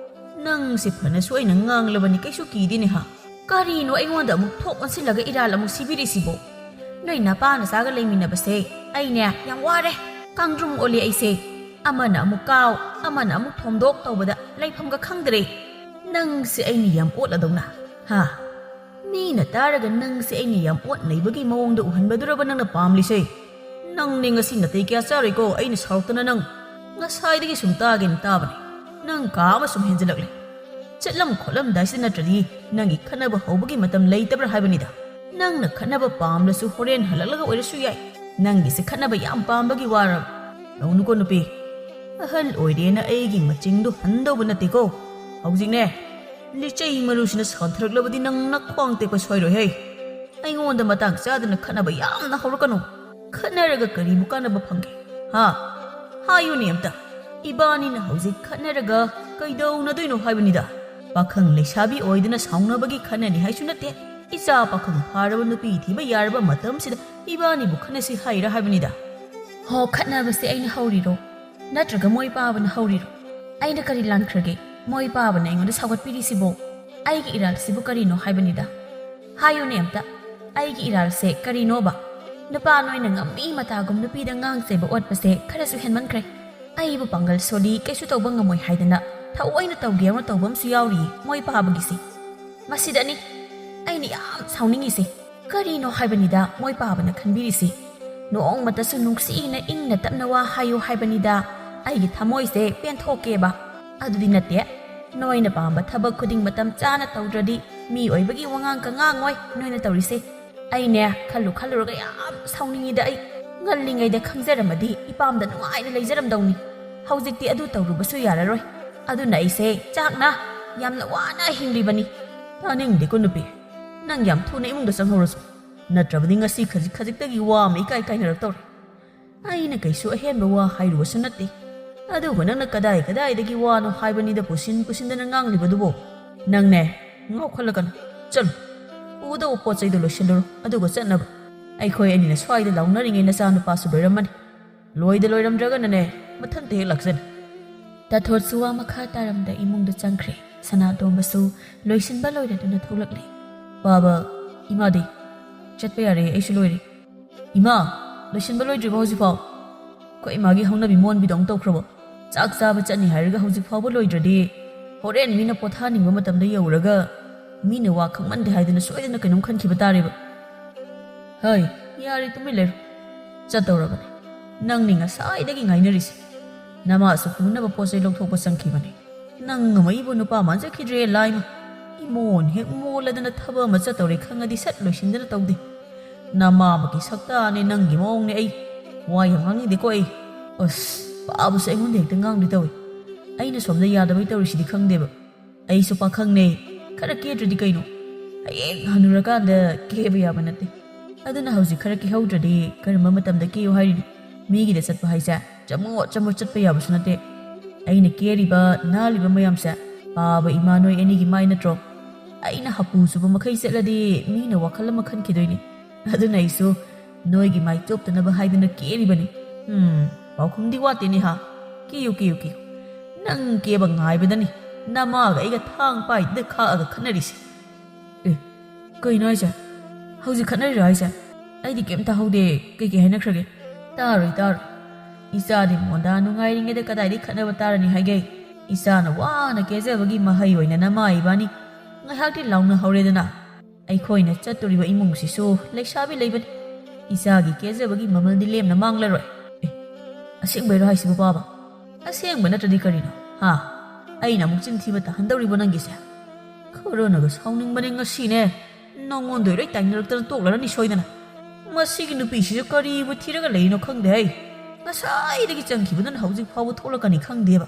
ꯅꯪꯁꯦ ꯐꯅꯁꯨ ꯑꯩꯅ ꯉꯥꯡꯂꯕꯅꯤ, ꯀꯩꯁꯨ ꯀꯤꯗꯦꯅꯦ ꯍꯥ? ꯀꯔꯤꯅꯣ ꯑꯩꯉꯣꯟꯗ ꯑꯃꯨꯛ ꯊꯣꯛ ꯑꯣꯟꯁꯤꯜꯂꯒ ꯏꯔꯥꯜ ꯑꯃꯨꯛ ꯁꯤꯕꯤꯔꯤꯁꯤꯕꯣ? ꯅꯣꯏ ꯅꯄꯥ ꯅꯆꯥꯒ ꯂꯩꯃꯤꯟꯅꯕꯁꯦ ꯑꯩꯅꯦ ꯌꯥꯝ ꯋꯥꯔꯦ꯫ ꯀꯥꯡꯗ꯭ꯔꯨꯝ ꯑꯣꯜꯂꯦ ꯑꯩꯁꯦ꯫ ꯑꯃꯅ ꯑꯃꯨꯛ ꯀꯥꯎ, ꯑꯃꯅ ꯑꯃꯨꯛ ꯊꯣꯝꯗꯣꯛ ꯇꯧꯕꯗ ꯂꯩꯐꯝꯒ ꯈꯪꯗ꯭ꯔꯦ꯫ ꯅꯪꯁꯦ ꯑꯩꯅ ꯌꯥꯝ ꯑꯣꯠꯂꯗꯧꯅ, ꯍꯥ? ꯃꯤꯅ ꯇꯥꯔꯒ ꯅꯪꯁꯦ ꯑꯩꯅ ꯌꯥꯝ ꯑꯣꯠ ꯅꯩꯕꯒꯤ ꯃꯑꯣꯡꯗ ꯎꯍꯟꯕꯗꯨꯔꯕ ꯅꯪꯅ ꯄꯥꯝꯂꯤꯁꯦ? ꯅꯪꯅꯦ ꯉꯁꯤ ꯅꯥꯇꯩ ꯀꯌꯥ ꯆꯥꯔꯣꯏꯀꯣ, ꯑꯩꯅ ꯁꯥꯎꯔꯛꯇꯅ ꯅꯪ ꯉꯁꯥꯏꯗꯒꯤ ꯁꯨꯝ ꯇꯥꯒꯦꯅ ꯇꯥꯕꯅꯦ꯫ ꯅꯪ ꯀꯥ ꯑꯃ ꯁꯨꯝ ꯍꯦꯟꯖꯤꯜꯂꯛꯂꯦ꯫ ꯆꯠꯂꯝ ꯈꯣꯠꯂꯝꯗꯥꯏꯁꯤꯗ ꯅꯠꯇ꯭ꯔꯗꯤ ꯅꯪꯒꯤ ꯈꯠꯅꯕ ꯍꯧꯕꯒꯤ ꯃꯇꯝ ꯂꯩꯇꯕ꯭ꯔꯥ ꯍꯥꯏꯕꯅꯤꯗ꯫ ꯅꯪꯅ ꯈꯠꯅꯕ ꯄꯥꯝꯂꯁꯨ ꯍꯣꯔꯦꯟ ꯍꯜꯂꯛꯂꯒ ꯑꯣꯏꯔꯁꯨ ꯌꯥꯏ꯫ ꯅꯪꯒꯤꯁꯦ ꯈꯠꯅꯕ ꯌꯥꯝ ꯄꯥꯝꯕꯒꯤ ꯋꯥꯔꯕ? ꯇꯧꯅꯨꯀꯣ ꯅꯨꯄꯤ꯫ ꯑꯍꯜ ꯑꯣꯏꯔꯦꯅ ꯑꯩꯒꯤ ꯃꯆꯤꯡꯗꯨ ꯍꯟꯗꯧꯕ ꯅꯠꯇꯦꯀꯣ꯫ ꯍꯧꯖꯤꯛꯅꯦ, ꯂꯤꯆꯩ ꯃꯔꯨꯁꯤꯅ ꯁꯥꯟꯊꯔꯛꯂꯕꯗꯤ ꯅꯪ ꯅꯈ꯭ꯋꯥꯡ ꯇꯦꯛꯄ ꯁꯣꯏꯔꯣꯏꯍꯦ꯫ ꯑꯩꯉꯣꯟꯗ ꯃꯇꯥꯡ ꯆꯥꯗꯅ ꯈꯠꯅꯕ ꯌꯥꯝꯅ ꯍꯧꯔꯛꯀꯅꯨ꯫ ꯈꯠꯅꯔꯒ ꯀꯔꯤꯕꯨ ꯀꯥꯟꯅꯕ ꯐꯪꯒꯦ? ꯍꯥ? ꯍꯥꯏꯌꯨꯅꯦ ꯑꯝꯇ꯫ ꯏꯕꯥꯅꯤꯅ ꯍꯧꯖꯤꯛ ꯈꯠꯅꯔꯒ ꯀꯩꯗꯧꯅꯗꯣꯏꯅꯣ ꯍꯥꯏꯕꯅꯤꯗ? ꯄꯥꯈꯪ ꯂꯩꯁꯥꯕꯤ ꯑꯣꯏꯗꯨꯅ ꯁꯥꯎꯅꯕꯒꯤ ꯈꯠꯅꯅꯤ ꯍꯥꯏꯁꯨ ꯅꯠꯇꯦ꯫ ꯏꯆꯥ ꯄꯥꯈꯪ ꯐꯥꯔꯕ ꯅꯨꯄꯤ ꯊꯤꯕ ꯌꯥꯔꯕ ꯃꯇꯝꯁꯤꯗ ꯏꯕꯥꯅꯤꯕꯨ ꯈꯠꯅꯁꯤ ꯍꯥꯏꯔ ꯍꯥꯏꯕꯅꯤꯗ꯫ ꯍꯣ, ꯈꯠꯅꯕꯁꯦ ꯑꯩꯅ ꯍꯧꯔꯤꯔꯣ? ꯅꯠꯇ꯭ꯔꯒ ꯃꯣꯏ ꯄꯥꯕꯅ ꯍꯧꯔꯤꯔꯣ? ꯑꯩꯅ ꯀꯔꯤ ꯂꯥꯟꯈ꯭ꯔꯒꯦ? ꯃꯣꯏ ꯄꯥꯕꯅ ꯑꯩꯉꯣꯟꯗ ꯁꯥꯎꯒꯠꯄꯤꯔꯤꯁꯤꯕꯣ? ꯑꯩꯒꯤ ꯏꯔꯥꯜꯁꯤꯕꯨ ꯀꯔꯤꯅꯣ ꯍꯥꯏꯕꯅꯤꯗ꯫ ꯍꯥꯏꯌꯨꯅꯦ ꯑꯝꯇ꯫ ꯑꯩꯒꯤ ꯏꯔꯥꯜꯁꯦ ꯀꯔꯤꯅꯣꯕ? ꯅꯨꯄꯥ ꯅꯣꯏꯅ ꯉꯝꯃꯤ ꯃꯇꯥꯒꯨꯝ ꯅꯨꯄꯤꯗ ꯉꯥꯡ ꯆꯩꯕ ꯑꯣꯠꯄꯁꯦ ꯈꯔꯁꯨ ꯍꯦꯟꯃꯟꯈ꯭ꯔꯦ꯫ ꯑꯩꯕꯨ ꯄꯥꯡꯒꯜ ꯁꯣꯜꯂꯤ, ꯀꯩꯁꯨ ꯇꯧꯕ ꯉꯝꯃꯣꯏ ꯍꯥꯏꯗꯅ ꯊꯑꯣꯏꯅ ꯇꯧꯒꯦ ꯌꯥꯎꯅ ꯇꯧꯕ ꯑꯃꯁꯨ ꯌꯥꯎꯔꯤꯌꯦ ꯃꯣꯏ ꯄꯥꯕꯒꯤꯁꯦ꯫ ꯃꯁꯤꯗꯅꯤ ꯑꯩꯅ ꯌꯥꯝ ꯁꯥꯎꯅꯤꯡꯉꯤꯁꯦ꯫ ꯀꯔꯤꯅꯣ ꯍꯥꯏꯕꯅꯤꯗ ꯃꯣꯏ ꯄꯥꯕꯅ ꯈꯟꯕꯤꯔꯤꯁꯤ? ꯅꯣꯡꯃꯇꯁꯨ ꯅꯨꯡꯁꯤꯅ ꯏꯪꯅ ꯇꯞꯅ ꯋꯥ ꯍꯥꯏꯌꯨ ꯍꯥꯏꯕꯅꯤꯗ꯫ ꯑꯩꯒꯤ ꯊꯃꯣꯏꯁꯦ ꯄꯦꯟꯊꯣꯛꯀꯦꯕ꯫ ꯑꯗꯨꯗꯤ ꯅꯠꯇꯦ, ꯅꯣꯏꯅ ꯄꯥꯝꯕ ꯊꯕꯛ ꯈꯨꯗꯤꯡ ꯃꯇꯝ ꯆꯥꯅ ꯇꯧꯗ꯭ꯔꯗꯤ ꯃꯤ ꯑꯣꯏꯕꯒꯤ ꯋꯥꯉꯥꯡ ꯀꯉꯥꯡ ꯑꯣꯏ ꯅꯣꯏꯅ ꯇꯧꯔꯤꯁꯦ꯫ ꯑꯩꯅꯦ, ꯈꯜꯂꯨ ꯈꯜꯂꯨꯔꯒ ꯌꯥꯝ ꯁꯥꯎꯅꯤꯡꯉꯤꯗ꯫ ꯑꯩ ꯉꯜꯂꯤꯉꯩꯗ ꯈꯪꯖꯔꯝꯃꯗꯤ ꯏꯄꯥꯝꯗ ꯅꯨꯡꯉꯥꯏꯅ ꯂꯩꯖꯔꯝꯗꯧꯅꯤ꯫ ꯍꯧꯖꯤꯛꯇꯤ ꯑꯗꯨ ꯇꯧꯔꯨꯕꯁꯨ ꯌꯥꯔꯔꯣꯏ꯫ ꯑꯗꯨꯅ ꯑꯩꯁꯦ ꯆꯥꯛꯅ ꯌꯥꯝꯅ ꯋꯥꯅ ꯍꯤꯡꯂꯤꯕꯅꯤ꯫ ꯇꯥꯅꯤꯡꯗꯦꯀꯣ ꯅꯨꯄꯤ, ꯅꯪ ꯌꯥꯝ ꯊꯨꯅ ꯏꯃꯨꯡꯗ ꯆꯪꯍꯧꯔꯁꯨ, ꯅꯠꯇ꯭ꯔꯕꯗꯤ ꯉꯁꯤ ꯈꯖꯤꯛ ꯈꯖꯤꯛꯇꯒꯤ ꯋꯥ ꯑꯃ ꯏꯀꯥꯏ ꯀꯥꯏꯅꯔꯛꯇꯧꯔꯦ꯫ ꯑꯩꯅ ꯀꯩꯁꯨ ꯑꯍꯦꯟꯕ ꯋꯥ ꯍꯥꯏꯔꯨꯕꯁꯨ ꯅꯠꯇꯦ꯫ ꯑꯗꯨꯕꯨ ꯅꯪꯅ ꯀꯗꯥꯏ ꯀꯗꯥꯏꯗꯒꯤ ꯋꯥꯅꯣ ꯍꯥꯏꯕꯅꯤꯗ ꯄꯨꯁꯤꯟ ꯄꯨꯁꯤꯟꯗꯅ ꯉꯥꯡꯂꯤꯕꯗꯨꯕꯣ? ꯅꯪꯅꯦ, ꯉꯥꯎꯈꯠꯂꯛꯀꯅꯨ꯫ ꯆꯠꯂꯨ, ꯄꯨꯗꯧꯕ ꯄꯣꯠ ꯆꯩꯗꯨ ꯂꯣꯏꯁꯤꯜꯂꯨꯔꯣ, ꯑꯗꯨꯒ ꯆꯠꯅꯕ꯫ ꯑꯩꯈꯣꯏ ꯑꯅꯤꯅ ꯁ꯭ꯋꯥꯏꯗ ꯂꯥꯎꯅꯔꯤꯉꯩ ꯅꯆꯥꯅꯨꯄꯥꯁꯨ ꯂꯣꯏꯔꯝꯃꯅꯤ꯫ ꯂꯣꯏꯗ ꯂꯣꯏꯔꯝꯗ꯭ꯔꯒꯅꯅꯦ, ꯃꯊꯟꯇ ꯍꯦꯛ ꯂꯥꯛꯆꯅꯤ꯫ ꯇꯥꯊꯣꯠꯁꯨ ꯋꯥ ꯃꯈꯥ ꯇꯥꯔꯝꯗ ꯏꯃꯨꯡꯗ ꯆꯪꯈ꯭ꯔꯦ꯫ ꯁꯅꯥꯇꯣꯝꯕꯁꯨ ꯂꯣꯏꯁꯤꯟꯕ ꯂꯣꯏꯔꯗꯨꯅ ꯊꯣꯛꯂꯛꯂꯦ꯫ ꯄꯥꯕ, ꯏꯃꯥꯗꯤ? ꯆꯠꯄ ꯌꯥꯔꯦ, ꯑꯩꯁꯨ ꯂꯣꯏꯔꯦ꯫ ꯏꯃꯥ, ꯂꯣꯏꯁꯤꯟꯕ ꯂꯣꯏꯗ꯭ꯔꯤꯕꯣ ꯍꯧꯖꯤꯛꯐꯥꯎ? ꯑꯩꯈꯣꯏ ꯏꯃꯥꯒꯤ ꯍꯧꯅꯕꯤ ꯃꯣꯟꯕꯤꯗꯣ ꯑꯃꯨꯛ ꯇꯧꯈ꯭ꯔꯕꯣ? ꯆꯥꯛ ꯆꯥꯕ ꯆꯠꯅꯤ ꯍꯥꯏꯔꯒ ꯍꯧꯖꯤꯛ ꯐꯥꯎꯕ ꯂꯣꯏꯗ꯭ꯔꯗꯤ ꯍꯣꯔꯦꯟ ꯃꯤꯅ ꯄꯣꯊꯥꯅꯤꯡꯕ ꯃꯇꯝꯗ ꯌꯧꯔꯒ ꯃꯤꯅ ꯋꯥ ꯈꯪꯃꯟꯗꯦ ꯍꯥꯏꯗꯅ ꯁꯣꯏꯗꯅ ꯀꯩꯅꯣꯝ ꯈꯟꯈꯤꯕ ꯇꯥꯔꯦꯕ꯫ ꯍꯩ, ꯌꯥꯔꯦ, ꯇꯨꯃꯤꯟ ꯂꯩꯔꯣ꯫ ꯆꯠꯇꯧꯔꯕꯅꯦ꯫ ꯅꯪꯅꯤ ꯉꯁꯥꯏꯗꯒꯤ ꯉꯥꯏꯅꯔꯤꯁꯦ꯫ ꯅꯃꯥꯁꯨ ꯄꯨꯅꯕ ꯄꯣꯠ ꯆꯩ ꯂꯧꯊꯣꯛꯄ ꯆꯪꯈꯤꯕꯅꯦ꯫ ꯅꯪ ꯑꯃ ꯑꯩꯕꯨ ꯅꯨꯄꯥ ꯃꯥꯟꯖꯈꯤꯗ꯭ꯔꯦ ꯂꯥꯏꯃ꯫ ꯏꯃꯣꯟ ꯍꯦꯛ ꯃꯣꯜꯂꯗꯅ ꯊꯕꯛ ꯑꯃ ꯆꯠꯇꯧꯔꯦ ꯈꯪꯉꯗꯤ ꯁꯠ ꯂꯣꯏꯁꯤꯟꯗꯅ ꯇꯧꯗꯦ꯫ ꯅꯃꯥꯃꯛꯀꯤ ꯁꯛꯇꯥꯅꯦ ꯅꯪꯒꯤ ꯃꯑꯣꯡꯅꯦ꯫ ꯑꯩ ꯋꯥ ꯌꯥꯝ ꯉꯥꯡꯅꯤꯡꯗꯦꯀꯣ ꯑꯩ꯫ ꯑꯁ, ꯄꯥꯕꯁꯨ ꯑꯩꯉꯣꯟꯗ ꯍꯦꯛꯇ ꯉꯥꯡꯗꯣꯏ ꯇꯧꯏ꯫ ꯑꯩꯅ ꯁꯣꯝꯗ ꯌꯥꯗꯕꯩ ꯇꯧꯔꯤꯁꯤꯗꯤ ꯈꯪꯗꯦꯕ꯫ ꯑꯩꯁꯨ ꯄꯥꯈꯪꯅꯦ, ꯈꯔ ꯀꯦꯗ꯭ꯔꯗꯤ ꯀꯩꯅꯣ? ꯍꯌꯦꯡ ꯍꯅꯨꯔꯀꯥꯟꯗ ꯀꯦꯕ ꯌꯥꯕ ꯅꯠꯇꯦ꯫ ꯑꯗꯨꯅ ꯍꯧꯖꯤꯛ ꯈꯔ ꯀꯦꯍꯧꯗ꯭ꯔꯗꯤ ꯀꯔꯝꯕ ꯃꯇꯝꯗ ꯀꯦꯌꯨ ꯍꯥꯏꯔꯤꯅꯣ? ꯃꯤꯒꯤꯗ ꯆꯠꯄ ꯍꯥꯏꯁꯦ ꯆꯃꯣꯠ ꯆꯃꯣꯠ ꯆꯠꯄ ꯌꯥꯕꯁꯨ ꯅꯠꯇꯦ꯫ ꯑꯩꯅ ꯀꯦꯔꯤꯕ ꯅꯥꯜꯂꯤꯕ ꯃꯌꯥꯝꯁꯦ ꯄꯥꯕ ꯏꯃꯥ ꯅꯣꯏ ꯑꯅꯤꯒꯤ ꯃꯥꯏ ꯅꯠꯇ꯭ꯔꯣ? ꯑꯩꯅ ꯍꯥꯄꯨ ꯆꯨꯕ ꯃꯈꯩ ꯆꯠꯂꯗꯤ ꯃꯤꯅ ꯋꯥꯈꯜ ꯑꯃ ꯈꯟꯈꯤꯗꯣꯏꯅꯤ꯫ ꯑꯗꯨꯅ ꯑꯩꯁꯨ ꯅꯣꯏꯒꯤ ꯃꯥꯏ ꯆꯣꯞꯇꯅꯕ ꯍꯥꯏꯗꯨꯅ ꯀꯦꯔꯤꯕꯅꯤ꯫ ꯎꯝ, ꯄꯥꯎꯈꯨꯝꯗꯤ ꯋꯥꯠꯇꯦꯅꯦ ꯍꯥ? ꯀꯤꯌꯨ, ꯀꯤꯌꯨ, ꯀꯤꯌꯨ꯫ ꯅꯪ ꯀꯦꯕ ꯉꯥꯏꯕꯗꯅꯤ ꯅꯃꯥꯒ ꯑꯩꯒ ꯊꯥꯡ ꯄꯥꯏꯗꯨꯗ ꯈꯥꯛꯑꯒ ꯈꯠꯅꯔꯤꯁꯦ꯫ ꯑꯦ, ꯀꯩꯅꯣ ꯍꯥꯏꯁꯦ? ꯍꯧꯖꯤꯛ ꯈꯠꯅꯔꯤꯔꯣ ꯍꯥꯏꯁꯦ? ꯑꯩꯗꯤ ꯀꯩꯝ ꯇꯥꯍꯧꯗꯦ꯫ ꯀꯩꯀꯩ ꯍꯥꯏꯅꯈ꯭ꯔꯒꯦ? ꯇꯥꯔꯣꯏ, ꯇꯥꯔꯣꯏ꯫ ꯏꯆꯥꯗꯤ ꯃꯣꯟꯗꯥ ꯅꯨꯡꯉꯥꯏꯔꯤꯉꯩꯗ ꯀꯗꯥꯏꯗꯒꯤ ꯈꯠꯅꯕ ꯇꯥꯔꯅꯤ ꯍꯥꯏꯒꯦ? ꯏꯆꯥꯅ ꯋꯥꯅ ꯀꯦꯖꯕꯒꯤ ꯃꯍꯩ ꯑꯣꯏꯅ ꯅꯃꯥ ꯏꯕꯥꯅꯤ ꯉꯥꯏꯍꯥꯛꯇꯤ ꯂꯥꯎꯅꯍꯧꯔꯦꯗꯅ꯫ ꯑꯩꯈꯣꯏꯅ ꯆꯠꯇꯣꯔꯤꯕ ꯏꯃꯨꯡꯁꯤꯁꯨ ꯂꯩꯁꯥꯕꯤ ꯂꯩꯕꯅꯤ꯫ ꯏꯆꯥꯒꯤ ꯀꯦꯖꯕꯒꯤ ꯃꯃꯜꯗꯤ ꯂꯦꯝꯅ ꯃꯥꯡꯂꯔꯣꯏ꯫ ꯑꯦ, ꯑꯁꯦꯡꯕꯩꯔꯣ ꯍꯥꯏꯁꯤꯕꯨ, ꯄꯥꯕ? ꯑꯁꯦꯡꯕ ꯅꯠꯇ꯭ꯔꯗꯤ ꯀꯔꯤꯅꯣ? ꯍꯥ? ꯑꯩꯅ ꯑꯃꯨꯛ ꯆꯤꯟ ꯊꯤꯕ ꯇꯥꯍꯟꯗꯧꯔꯤꯕꯣ ꯅꯪꯒꯤꯁꯦ? ꯈꯔꯅꯒ ꯁꯥꯎꯅꯤꯡꯕꯅꯦ ꯉꯁꯤꯅꯦ꯫ ꯅꯉꯣꯟꯗ ꯂꯣꯏ ꯇꯥꯏꯅꯔꯛꯇꯅ ꯇꯣꯛꯂꯔꯅꯤ ꯁꯣꯏꯗꯅ꯫ ꯃꯁꯤꯒꯤ ꯅꯨꯄꯤꯁꯤꯁꯨ ꯀꯔꯤꯕꯨ ꯊꯤꯔꯒ ꯂꯩꯔꯤꯅꯣ ꯈꯪꯗꯦ ꯍꯩ꯫ ꯉꯁꯥꯏꯗꯒꯤ ꯆꯪꯈꯤꯕꯗꯨꯅ ꯍꯧꯖꯤꯛ ꯐꯥꯎꯕ ꯊꯣꯛꯂꯛꯀꯅꯤ ꯈꯪꯗꯦꯕ꯫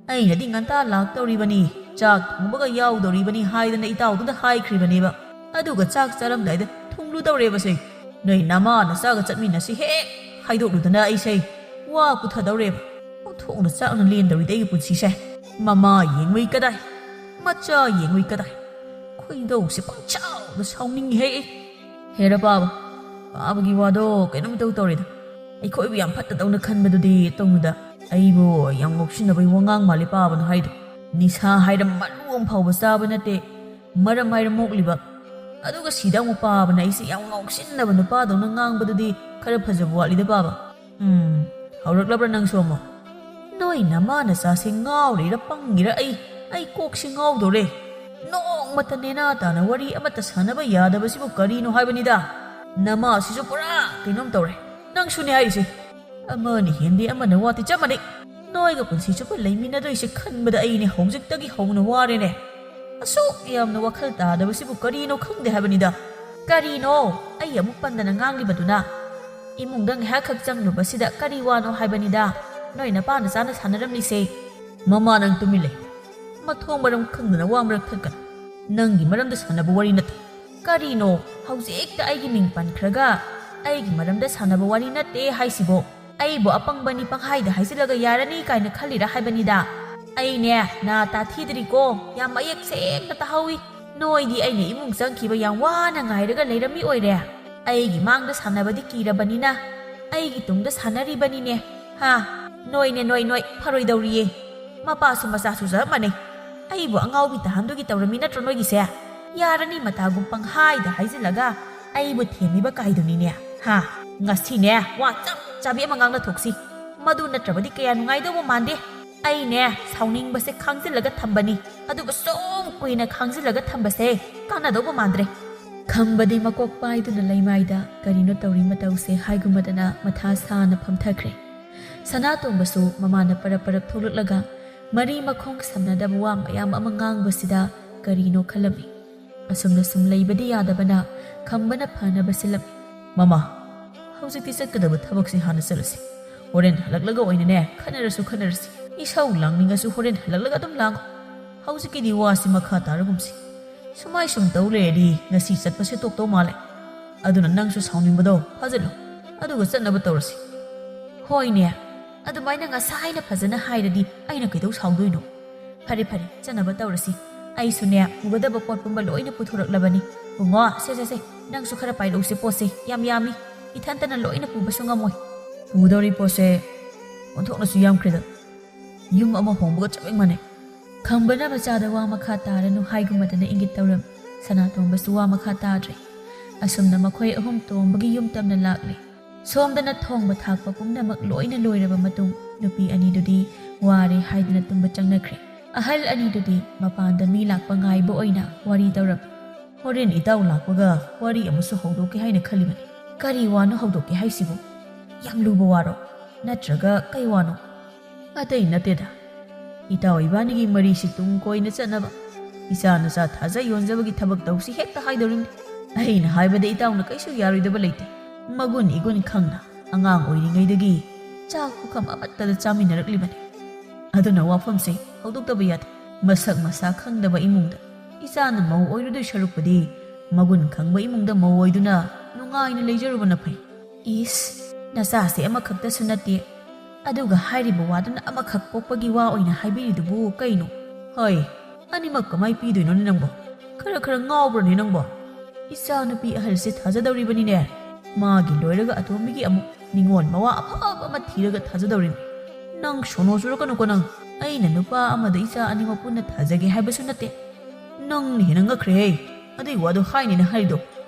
ꯑꯩꯅꯗꯤ ꯉꯟꯇꯥ ꯂꯥꯛꯇꯧꯔꯤꯕꯅꯤ, ꯆꯥꯛ ꯊꯣꯡꯕꯒ ꯌꯥꯎꯗꯧꯔꯤꯕꯅꯤ ꯍꯥꯏꯗꯅ ꯏꯇꯥꯎꯗꯨꯗ ꯍꯥꯏꯈ꯭ꯔꯤꯕꯅꯦꯕ꯫ ꯑꯗꯨꯒ ꯆꯥꯛ ꯆꯥꯔꯝꯗꯥꯏꯗ ꯊꯨꯡꯂꯨꯗꯧꯔꯦꯕꯁꯦ꯫ ꯅꯣꯏ ꯅꯃꯥ ꯅꯆꯥꯒ ꯆꯠꯃꯤꯟꯅꯁꯤ ꯍꯦꯛ ꯍꯥꯏꯗꯣꯛꯂꯨꯗꯅ ꯑꯩꯁꯦ ꯋꯥ ꯄꯨꯊꯗꯧꯔꯦꯕ꯫ ꯑꯣꯟꯊꯣꯛꯅ ꯆꯥꯛꯅ ꯂꯦꯟꯗꯧꯔꯤꯗ ꯑꯩꯒꯤ ꯄꯨꯟꯁꯤꯁꯦ꯫ ꯃꯃꯥ ꯌꯦꯡꯉꯨꯏ ꯀꯗꯥꯏ, ꯃꯆꯥ ꯌꯦꯡꯉꯨꯏ ꯀꯗꯥꯏ꯫ ꯈꯣꯏꯗꯧꯁꯦ ꯄꯪꯁꯥꯎꯗ ꯁꯥꯎꯅꯤꯡꯉꯤꯍꯦ ꯑꯩ꯫ ꯍꯦꯔ ꯄꯥꯕ, ꯄꯥꯕꯒꯤ ꯋꯥꯗꯣ ꯀꯩꯅꯣꯝ ꯏꯇꯧ ꯇꯧꯔꯦꯗ꯫ ꯑꯩꯈꯣꯏꯕꯨ ꯌꯥꯝ ꯐꯠꯇꯗꯧꯅ ꯈꯟꯕꯗꯨꯗꯤ ꯇꯧꯅꯨꯗ꯫ ꯑꯩꯕꯨ ꯌꯥꯝ ꯉꯥꯎꯁꯤꯟꯅꯕꯒꯤ ꯋꯥꯉꯥꯡ ꯃꯥꯜꯂꯦ ꯄꯥꯕꯅ ꯍꯥꯏꯗꯣ꯫ ꯅꯤꯁꯥ ꯍꯥꯏꯔ ꯃꯔꯨ ꯑꯃ ꯐꯥꯎꯕ ꯆꯥꯕ ꯅꯠꯇꯦ꯫ ꯃꯔꯝ ꯍꯥꯏꯔ ꯃꯣꯛꯂꯤꯕ꯫ ꯑꯗꯨꯒ ꯁꯤꯗ ꯑꯃꯨꯛ ꯄꯥꯕꯅ ꯑꯩꯁꯦ ꯌꯥꯝ ꯉꯥꯎꯁꯤꯟꯅꯕ ꯅꯨꯄꯥꯗꯧꯅ ꯉꯥꯡꯕꯗꯨꯗꯤ ꯈꯔ ꯐꯖꯕ ꯋꯥꯠꯂꯤꯗ ꯄꯥꯕ꯫ ꯎꯝ, ꯍꯧꯔꯛꯂꯕ꯭ꯔꯥ ꯅꯪꯁꯨ ꯑꯃꯨꯛ? ꯅꯣꯏ ꯅꯃꯥ ꯅꯆꯥꯁꯦ ꯉꯥꯎꯔꯤꯔ ꯄꯪꯉꯤꯔ ꯑꯩ, ꯑꯩ ꯀꯣꯛꯁꯤ ꯉꯥꯎꯗꯧꯔꯦ꯫ ꯅꯣꯡꯃꯇ ꯅꯦꯅꯥ ꯇꯥꯅ ꯋꯥꯔꯤ ꯑꯃꯠꯇ ꯁꯥꯟꯅꯕ ꯌꯥꯗꯕꯁꯤꯕꯨ ꯀꯔꯤꯅꯣ ꯍꯥꯏꯕꯅꯤꯗ꯫ ꯅꯃꯥꯁꯤꯁꯨ ꯄꯨꯔꯥ ꯀꯩꯅꯣꯝ ꯇꯧꯔꯦ꯫ ꯅꯪꯁꯨꯅꯦ ꯍꯥꯏꯔꯤꯁꯦ꯫ ꯑꯃꯅ ꯍꯦꯟꯗꯦ ꯑꯃꯅ ꯋꯥꯠꯇꯦ ꯆꯞ ꯃꯥꯟꯅꯩ꯫ ꯅꯣꯏꯒ ꯄꯨꯟꯁꯤ ꯆꯨꯞꯄ ꯂꯩꯃꯤꯟꯅꯗꯣꯏꯁꯦ ꯈꯟꯕꯗ ꯑꯩꯅꯦ ꯍꯧꯖꯤꯛꯇꯒꯤ ꯍꯧꯅ ꯋꯥꯔꯦꯅꯦ꯫ ꯑꯁꯨꯛ ꯌꯥꯝꯅ ꯋꯥꯈꯜ ꯇꯥꯗꯕꯁꯤꯕꯨ ꯀꯔꯤꯅꯣ ꯈꯪꯗꯦ ꯍꯥꯏꯕꯅꯤꯗ꯫ ꯀꯔꯤꯅꯣ? ꯑꯩ ꯑꯃꯨꯛ ꯄꯟꯗꯅ ꯉꯥꯡꯂꯤꯕꯗꯨꯅ? ꯏꯃꯨꯡꯗ ꯉꯥꯏꯍꯥꯛꯈꯛ ꯆꯪꯂꯨꯕꯁꯤꯗ ꯀꯔꯤ ꯋꯥꯅꯣ ꯍꯥꯏꯕꯅꯤꯗ? ꯅꯣꯏ ꯅꯄꯥ ꯅꯆꯥꯅ ꯁꯥꯟꯅꯔꯝꯂꯤꯁꯦ꯫ ꯃꯃꯥ, ꯅꯪ ꯇꯨꯃꯤꯟ ꯂꯩ꯫ ꯃꯊꯣꯡ ꯃꯔꯝ ꯈꯪꯗꯅ ꯋꯥ ꯃꯔꯛ ꯊꯠꯀꯅꯨ꯫ ꯅꯪꯒꯤ ꯃꯔꯝꯗ ꯁꯥꯟꯅꯕ ꯋꯥꯔꯤ ꯅꯠꯇꯦ꯫ ꯀꯔꯤꯅꯣ? ꯍꯧꯖꯤꯛꯇ ꯑꯩꯒꯤ ꯃꯤꯡ ꯄꯟꯈ꯭ꯔꯒ ꯑꯩꯒꯤ ꯃꯔꯝꯗ ꯁꯥꯟꯅꯕ ꯋꯥꯔꯤ ꯅꯠꯇꯦ ꯍꯥꯏꯁꯤꯕꯣ? ꯑꯩꯕꯨ ꯑꯄꯪꯕꯅꯤ ꯄꯪꯍꯥꯏꯗ ꯍꯥꯏꯖꯤꯜꯂꯒ ꯌꯥꯔꯅꯤ ꯀꯥꯏꯅ ꯈꯜꯂꯤꯔꯥ ꯍꯥꯏꯕꯅꯤꯗ? ꯑꯩꯅꯦ, ꯅꯥ ꯇꯥꯊꯤꯗ꯭ꯔꯤꯀꯣ, ꯌꯥꯝ ꯃꯌꯦꯛ ꯁꯦꯡꯅ ꯇꯥꯍꯧꯏ꯫ ꯅꯣꯏꯗꯤ ꯑꯩꯅ ꯏꯃꯨꯡ ꯆꯪꯈꯤꯕ ꯌꯥꯝ ꯋꯥꯅ ꯉꯥꯏꯔꯒ ꯂꯩꯔꯝꯃꯤ ꯑꯣꯏꯔꯦ꯫ ꯑꯩꯒꯤ ꯃꯥꯡꯗ ꯁꯥꯟꯅꯕꯗꯤ ꯀꯤꯔꯕꯅꯤꯅ ꯑꯩꯒꯤ ꯇꯨꯡꯗ ꯁꯥꯟꯅꯔꯤꯕꯅꯤꯅꯦ꯫ ꯍꯥ, ꯅꯣꯏꯅꯦ ꯅꯣꯏ, ꯅꯣꯏ ꯐꯔꯣꯏꯗꯧꯔꯤꯌꯦ꯫ ꯃꯄꯥꯁꯨ ꯃꯆꯥꯁꯨ ꯆꯞ ꯃꯥꯟꯅꯩ꯫ ꯑꯩꯕꯨ ꯑꯉꯥꯎꯕꯤ ꯇꯍꯥꯟꯗꯨꯒꯤ ꯇꯧꯔꯝꯃꯤ ꯅꯠꯇ꯭ꯔꯣ ꯅꯣꯏꯒꯤꯁꯦ? ꯌꯥꯔꯅꯤ ꯃꯇꯥꯒꯨꯝ ꯄꯪꯍꯥꯏꯗ ꯍꯥꯏꯖꯤꯜꯂꯒ ꯑꯩꯕꯨ ꯊꯦꯝꯃꯤꯕ ꯀꯥꯏꯗꯨꯅꯤꯅꯦ꯫ ꯍꯥ, ꯉꯁꯤꯅꯦ ꯋꯥ ꯆꯞ ꯆꯥꯕꯤ ꯑꯃ ꯉꯥꯡꯅꯊꯣꯛꯁꯤ꯫ ꯃꯗꯨ ꯅꯠꯇ꯭ꯔꯕꯗꯤ ꯀꯌꯥ ꯅꯨꯡꯉꯥꯏꯗꯧꯕ ꯃꯥꯟꯗꯦ꯫ ꯑꯩꯅꯦ ꯁꯥꯎꯅꯤꯡꯕꯁꯦ ꯈꯥꯡꯖꯤꯜꯂꯒ ꯊꯝꯕꯅꯤ, ꯑꯗꯨꯕꯨ ꯁꯨꯝ ꯀꯨꯏꯅ ꯈꯥꯡꯖꯤꯜꯂꯒ ꯊꯝꯕꯁꯦ ꯀꯥꯟꯅꯗꯧꯕ ꯃꯥꯟꯗ꯭ꯔꯦ꯫ ꯈꯝꯕꯗꯤ ꯃꯀꯣꯛ ꯄꯥꯏꯗꯨꯅ ꯂꯩꯃꯥꯏꯗ ꯀꯔꯤꯅꯣ ꯇꯧꯔꯤ ꯃꯇꯧꯁꯦ ꯍꯥꯏꯒꯨꯝꯕꯗꯅ ꯃꯊꯥ ꯁꯥꯅ ꯐꯝꯊꯈ꯭ꯔꯦ꯫ ꯁꯅꯥꯇꯣꯝꯕꯁꯨ ꯃꯃꯥꯅ ꯄꯔꯞ ꯄꯔꯞ ꯊꯣꯛꯂꯛꯂꯒ ꯃꯔꯤ ꯃꯈꯣꯡ ꯁꯝꯅꯗꯕ ꯋꯥ ꯃꯌꯥꯝ ꯑꯃ ꯉꯥꯡꯕꯁꯤꯗ ꯀꯔꯤꯅꯣ ꯈꯜꯂꯝꯃꯤ꯫ ꯑꯁꯨꯝꯅ ꯁꯨꯝ ꯂꯩꯕꯗꯤ ꯌꯥꯗꯕꯅ ꯈꯝꯕꯅ ꯐꯅꯕ ꯁꯤꯜꯂꯝꯃꯤ꯫ "ꯃꯃꯥ, ꯍꯧꯖꯤꯛꯇꯤ ꯆꯠꯀꯗꯕ ꯊꯕꯛꯁꯤ ꯍꯥꯟꯅ ꯆꯠꯂꯁꯤ꯫ ꯍꯣꯔꯦꯟ ꯍꯜꯂꯛꯂꯒ ꯑꯣꯏꯅꯅꯦ ꯈꯟꯅꯔꯁꯨ ꯈꯟꯅꯔꯁꯤ꯫ ꯏꯁꯧ ꯂꯥꯡꯅꯤꯡꯉꯁꯨ ꯍꯣꯔꯦꯟ ꯍꯜꯂꯛꯂꯒ ꯑꯗꯨꯝ ꯂꯥꯡꯉꯨ꯫ ꯍꯧꯖꯤꯛꯀꯤꯗꯤ ꯋꯥꯁꯤ ꯃꯈꯥ ꯇꯥꯔꯒꯨꯝꯁꯤ꯫ ꯁꯨꯃꯥꯏ ꯁꯨꯝ ꯇꯧ ꯂꯩꯔꯗꯤ ꯉꯁꯤ ꯆꯠꯄꯁꯦ ꯇꯣꯛꯇꯧ ꯃꯥꯜꯂꯦ꯫ ꯑꯗꯨꯅ ꯅꯪꯁꯨ ꯁꯥꯎꯅꯤꯡꯕꯗꯣ ꯐꯥꯖꯤꯜꯂꯨ, ꯑꯗꯨꯒ ꯆꯠꯅꯕ ꯇꯧꯔꯁꯤ꯫" "ꯍꯣꯏꯅꯦ, ꯑꯗꯨꯃꯥꯏꯅ ꯉꯁꯥꯏꯅ ꯐꯖꯅ ꯍꯥꯏꯔꯗꯤ ꯑꯩꯅ ꯀꯩꯗꯧ ꯁꯥꯎꯗꯣꯏꯅꯣ? ꯐꯔꯦ ꯐꯔꯦ, ꯆꯠꯅꯕ ꯇꯧꯔꯁꯤ꯫ ꯑꯩꯁꯨꯅꯦ ꯄꯨꯒꯗꯕ ꯄꯣꯠ ꯄꯨꯝꯕ ꯂꯣꯏꯅ ꯄꯨꯊꯣꯔꯛꯂꯕꯅꯤ꯫ ꯕꯨꯡꯉꯣ, ꯁꯦ ꯁꯦ ꯁꯦ, ꯅꯪꯁꯨ ꯈꯔ ꯄꯥꯏꯔꯛꯎꯁꯦ ꯄꯣꯠꯁꯦ, ꯌꯥꯝ ꯌꯥꯝꯃꯤ꯫ ꯏꯊꯟꯇꯅ ꯂꯣꯏꯅ ꯄꯨꯕꯁꯨ ꯉꯝꯃꯣꯏ꯫" "ꯄꯨꯗꯧꯔꯤ ꯄꯣꯠꯁꯦ ꯑꯣꯟꯊꯣꯛꯅꯁꯨ ꯌꯥꯝꯈ꯭ꯔꯦꯗ꯫ ꯌꯨꯝ ꯑꯃ ꯍꯣꯡꯕꯒ ꯆꯞ ꯍꯦꯛ ꯃꯥꯟꯅꯩ꯫" ꯈꯝꯕꯅ ꯃꯆꯥꯗ ꯋꯥ ꯃꯈꯥ ꯇꯥꯔꯅꯨ ꯍꯥꯏꯒꯨꯝꯕꯗꯅ ꯏꯪꯒꯤꯠ ꯇꯧꯔꯝꯃꯤ꯫ ꯁꯅꯥꯇꯣꯝꯕꯁꯨ ꯋꯥ ꯃꯈꯥ ꯇꯥꯗ꯭ꯔꯦ꯫ ꯑꯁꯨꯝꯅ ꯃꯈꯣꯏ ꯑꯍꯨꯝ ꯇꯣꯝꯕꯒꯤ ꯌꯨꯝ ꯇꯝꯅ ꯂꯥꯛꯂꯦ꯫ ꯁꯣꯝꯗꯅ ꯊꯣꯡꯕ ꯊꯥꯛꯄ ꯄꯨꯝꯅꯃꯛ ꯂꯣꯏꯅ ꯂꯣꯏꯔꯕ ꯃꯇꯨꯡ ꯅꯨꯄꯤ ꯑꯅꯤꯗꯨꯗꯤ ꯋꯥꯔꯦ ꯍꯥꯏꯗꯨꯅ ꯇꯨꯝꯕ ꯆꯪꯅꯈ꯭ꯔꯦ꯫ ꯑꯍꯜ ꯑꯅꯤꯗꯨꯗꯤ ꯃꯄꯥꯟꯗ ꯃꯤ ꯂꯥꯛꯄ ꯉꯥꯏꯕ ꯑꯣꯏꯅ ꯋꯥꯔꯤ ꯇꯧꯔꯝꯃꯤ꯫ "ꯍꯣꯔꯦꯟ ꯏꯇꯥꯎ ꯂꯥꯛꯄꯒ ꯋꯥꯔꯤ ꯑꯃꯁꯨ ꯍꯧꯗꯣꯛꯀꯦ ꯍꯥꯏꯅ ꯈꯜꯂꯤꯕꯅꯤ꯫" "ꯀꯔꯤ ꯋꯥꯅꯣ ꯍꯧꯗꯣꯛꯀꯦ ꯍꯥꯏꯁꯤꯕꯨ? ꯌꯥꯝ ꯂꯨꯕ ꯋꯥꯔꯣ? ꯅꯠꯇ꯭ꯔꯒ ꯀꯩ ꯋꯥꯅꯣ?" "ꯑꯇꯩ ꯅꯠꯇꯦꯗ, ꯏꯇꯥꯎ ꯏꯕꯥꯅꯤꯒꯤ ꯃꯔꯤꯁꯤ ꯇꯨꯡ ꯀꯣꯏꯅ ꯆꯠꯅꯕ ꯏꯆꯥ ꯅꯆꯥ ꯊꯥꯖ ꯌꯣꯟꯖꯕꯒꯤ ꯊꯕꯛ ꯇꯧꯁꯤ ꯍꯦꯛꯇ ꯍꯥꯏꯗꯧꯔꯤꯕꯅꯤ꯫ ꯑꯩꯅ ꯍꯥꯏꯕꯗ ꯏꯇꯥꯎꯅ ꯀꯩꯁꯨ ꯌꯥꯔꯣꯏꯗꯕ ꯂꯩꯇꯦ꯫ ꯃꯒꯨꯟ ꯏꯒꯨꯟ ꯈꯪꯅ ꯑꯉꯥꯡ ꯑꯣꯏꯔꯤꯉꯩꯗꯒꯤ ꯆꯥꯛ ꯄꯨꯈꯝ ꯑꯃꯠꯇꯗ ꯆꯥꯃꯤꯟꯅꯔꯛꯂꯤꯕꯅꯤ꯫ ꯑꯗꯨꯅ ꯋꯥꯐꯝꯁꯦ ꯍꯧꯗꯣꯛꯇꯕ ꯌꯥꯗꯦ꯫ ꯃꯁꯛ ꯃꯁꯥ ꯈꯪꯗꯕ ꯏꯃꯨꯡꯗ ꯏꯆꯥꯅ ꯃꯧ ꯑꯣꯏꯔꯨꯗꯣꯏ ꯁꯔꯨꯛꯄꯨꯗꯤ ꯃꯒꯨꯟ ꯈꯪꯕ ꯏꯃꯨꯡꯗ ꯃꯧ ꯑꯣꯏꯗꯨꯅ ꯅꯨꯡꯉꯥꯏꯅ ꯂꯩꯖꯔꯨꯕꯅ ꯐꯩ꯫" "ꯏꯁ, ꯅꯆꯥꯁꯦ ꯑꯃꯈꯛꯇꯁꯨ ꯅꯠꯇꯦ, ꯑꯗꯨꯒ ꯍꯥꯏꯔꯤꯕ ꯋꯥꯗꯨꯅ ꯑꯃꯈꯛ ꯄꯣꯛꯄꯒꯤ ꯋꯥ ꯑꯣꯏꯅ ꯍꯥꯏꯕꯤꯔꯤꯗꯨꯕꯨ ꯀꯩꯅꯣ? ꯍꯩ, ꯑꯅꯤꯃꯛ ꯀꯃꯥꯏ ꯄꯤꯗꯣꯏꯅꯣꯅꯦ ꯅꯪꯕꯣ? ꯈꯔ ꯈꯔ ꯉꯥꯎꯕ꯭ꯔꯅꯦ ꯅꯪꯕꯣ? ꯏꯆꯥꯅꯨꯄꯤ ꯑꯍꯜꯁꯦ ꯊꯥꯖꯗꯧꯔꯤꯕꯅꯤꯅꯦ꯫ ꯃꯥꯒꯤ ꯂꯣꯏꯔꯒ ꯑꯇꯣꯝꯕꯤꯒꯤ ꯑꯃꯨꯛ ꯅꯤꯉꯣꯜ ꯃꯋꯥ ꯑꯐꯕ ꯑꯃ ꯊꯤꯔꯒ ꯊꯥꯖꯗꯧꯔꯤꯕꯅꯤ꯫ ꯅꯪ ꯁꯣꯅꯣ ꯆꯨꯔꯛꯀꯅꯨꯀꯣ ꯅꯪ꯫ ꯑꯩꯅ ꯅꯨꯄꯥ ꯑꯃꯗ ꯏꯆꯥ ꯑꯅꯤꯃꯛ ꯄꯨꯟꯅ ꯊꯥꯖꯒꯦ ꯍꯥꯏꯕꯁꯨ ꯅꯠꯇꯦ꯫ ꯅꯪꯅ ꯍꯦꯟꯅ ꯉꯛꯈ꯭ꯔꯦꯍꯦ꯫ ꯑꯗꯨꯏ ꯋꯥꯗꯣ ꯍꯥꯏꯅꯤꯅ ꯍꯥꯏꯔꯤꯗꯣ꯫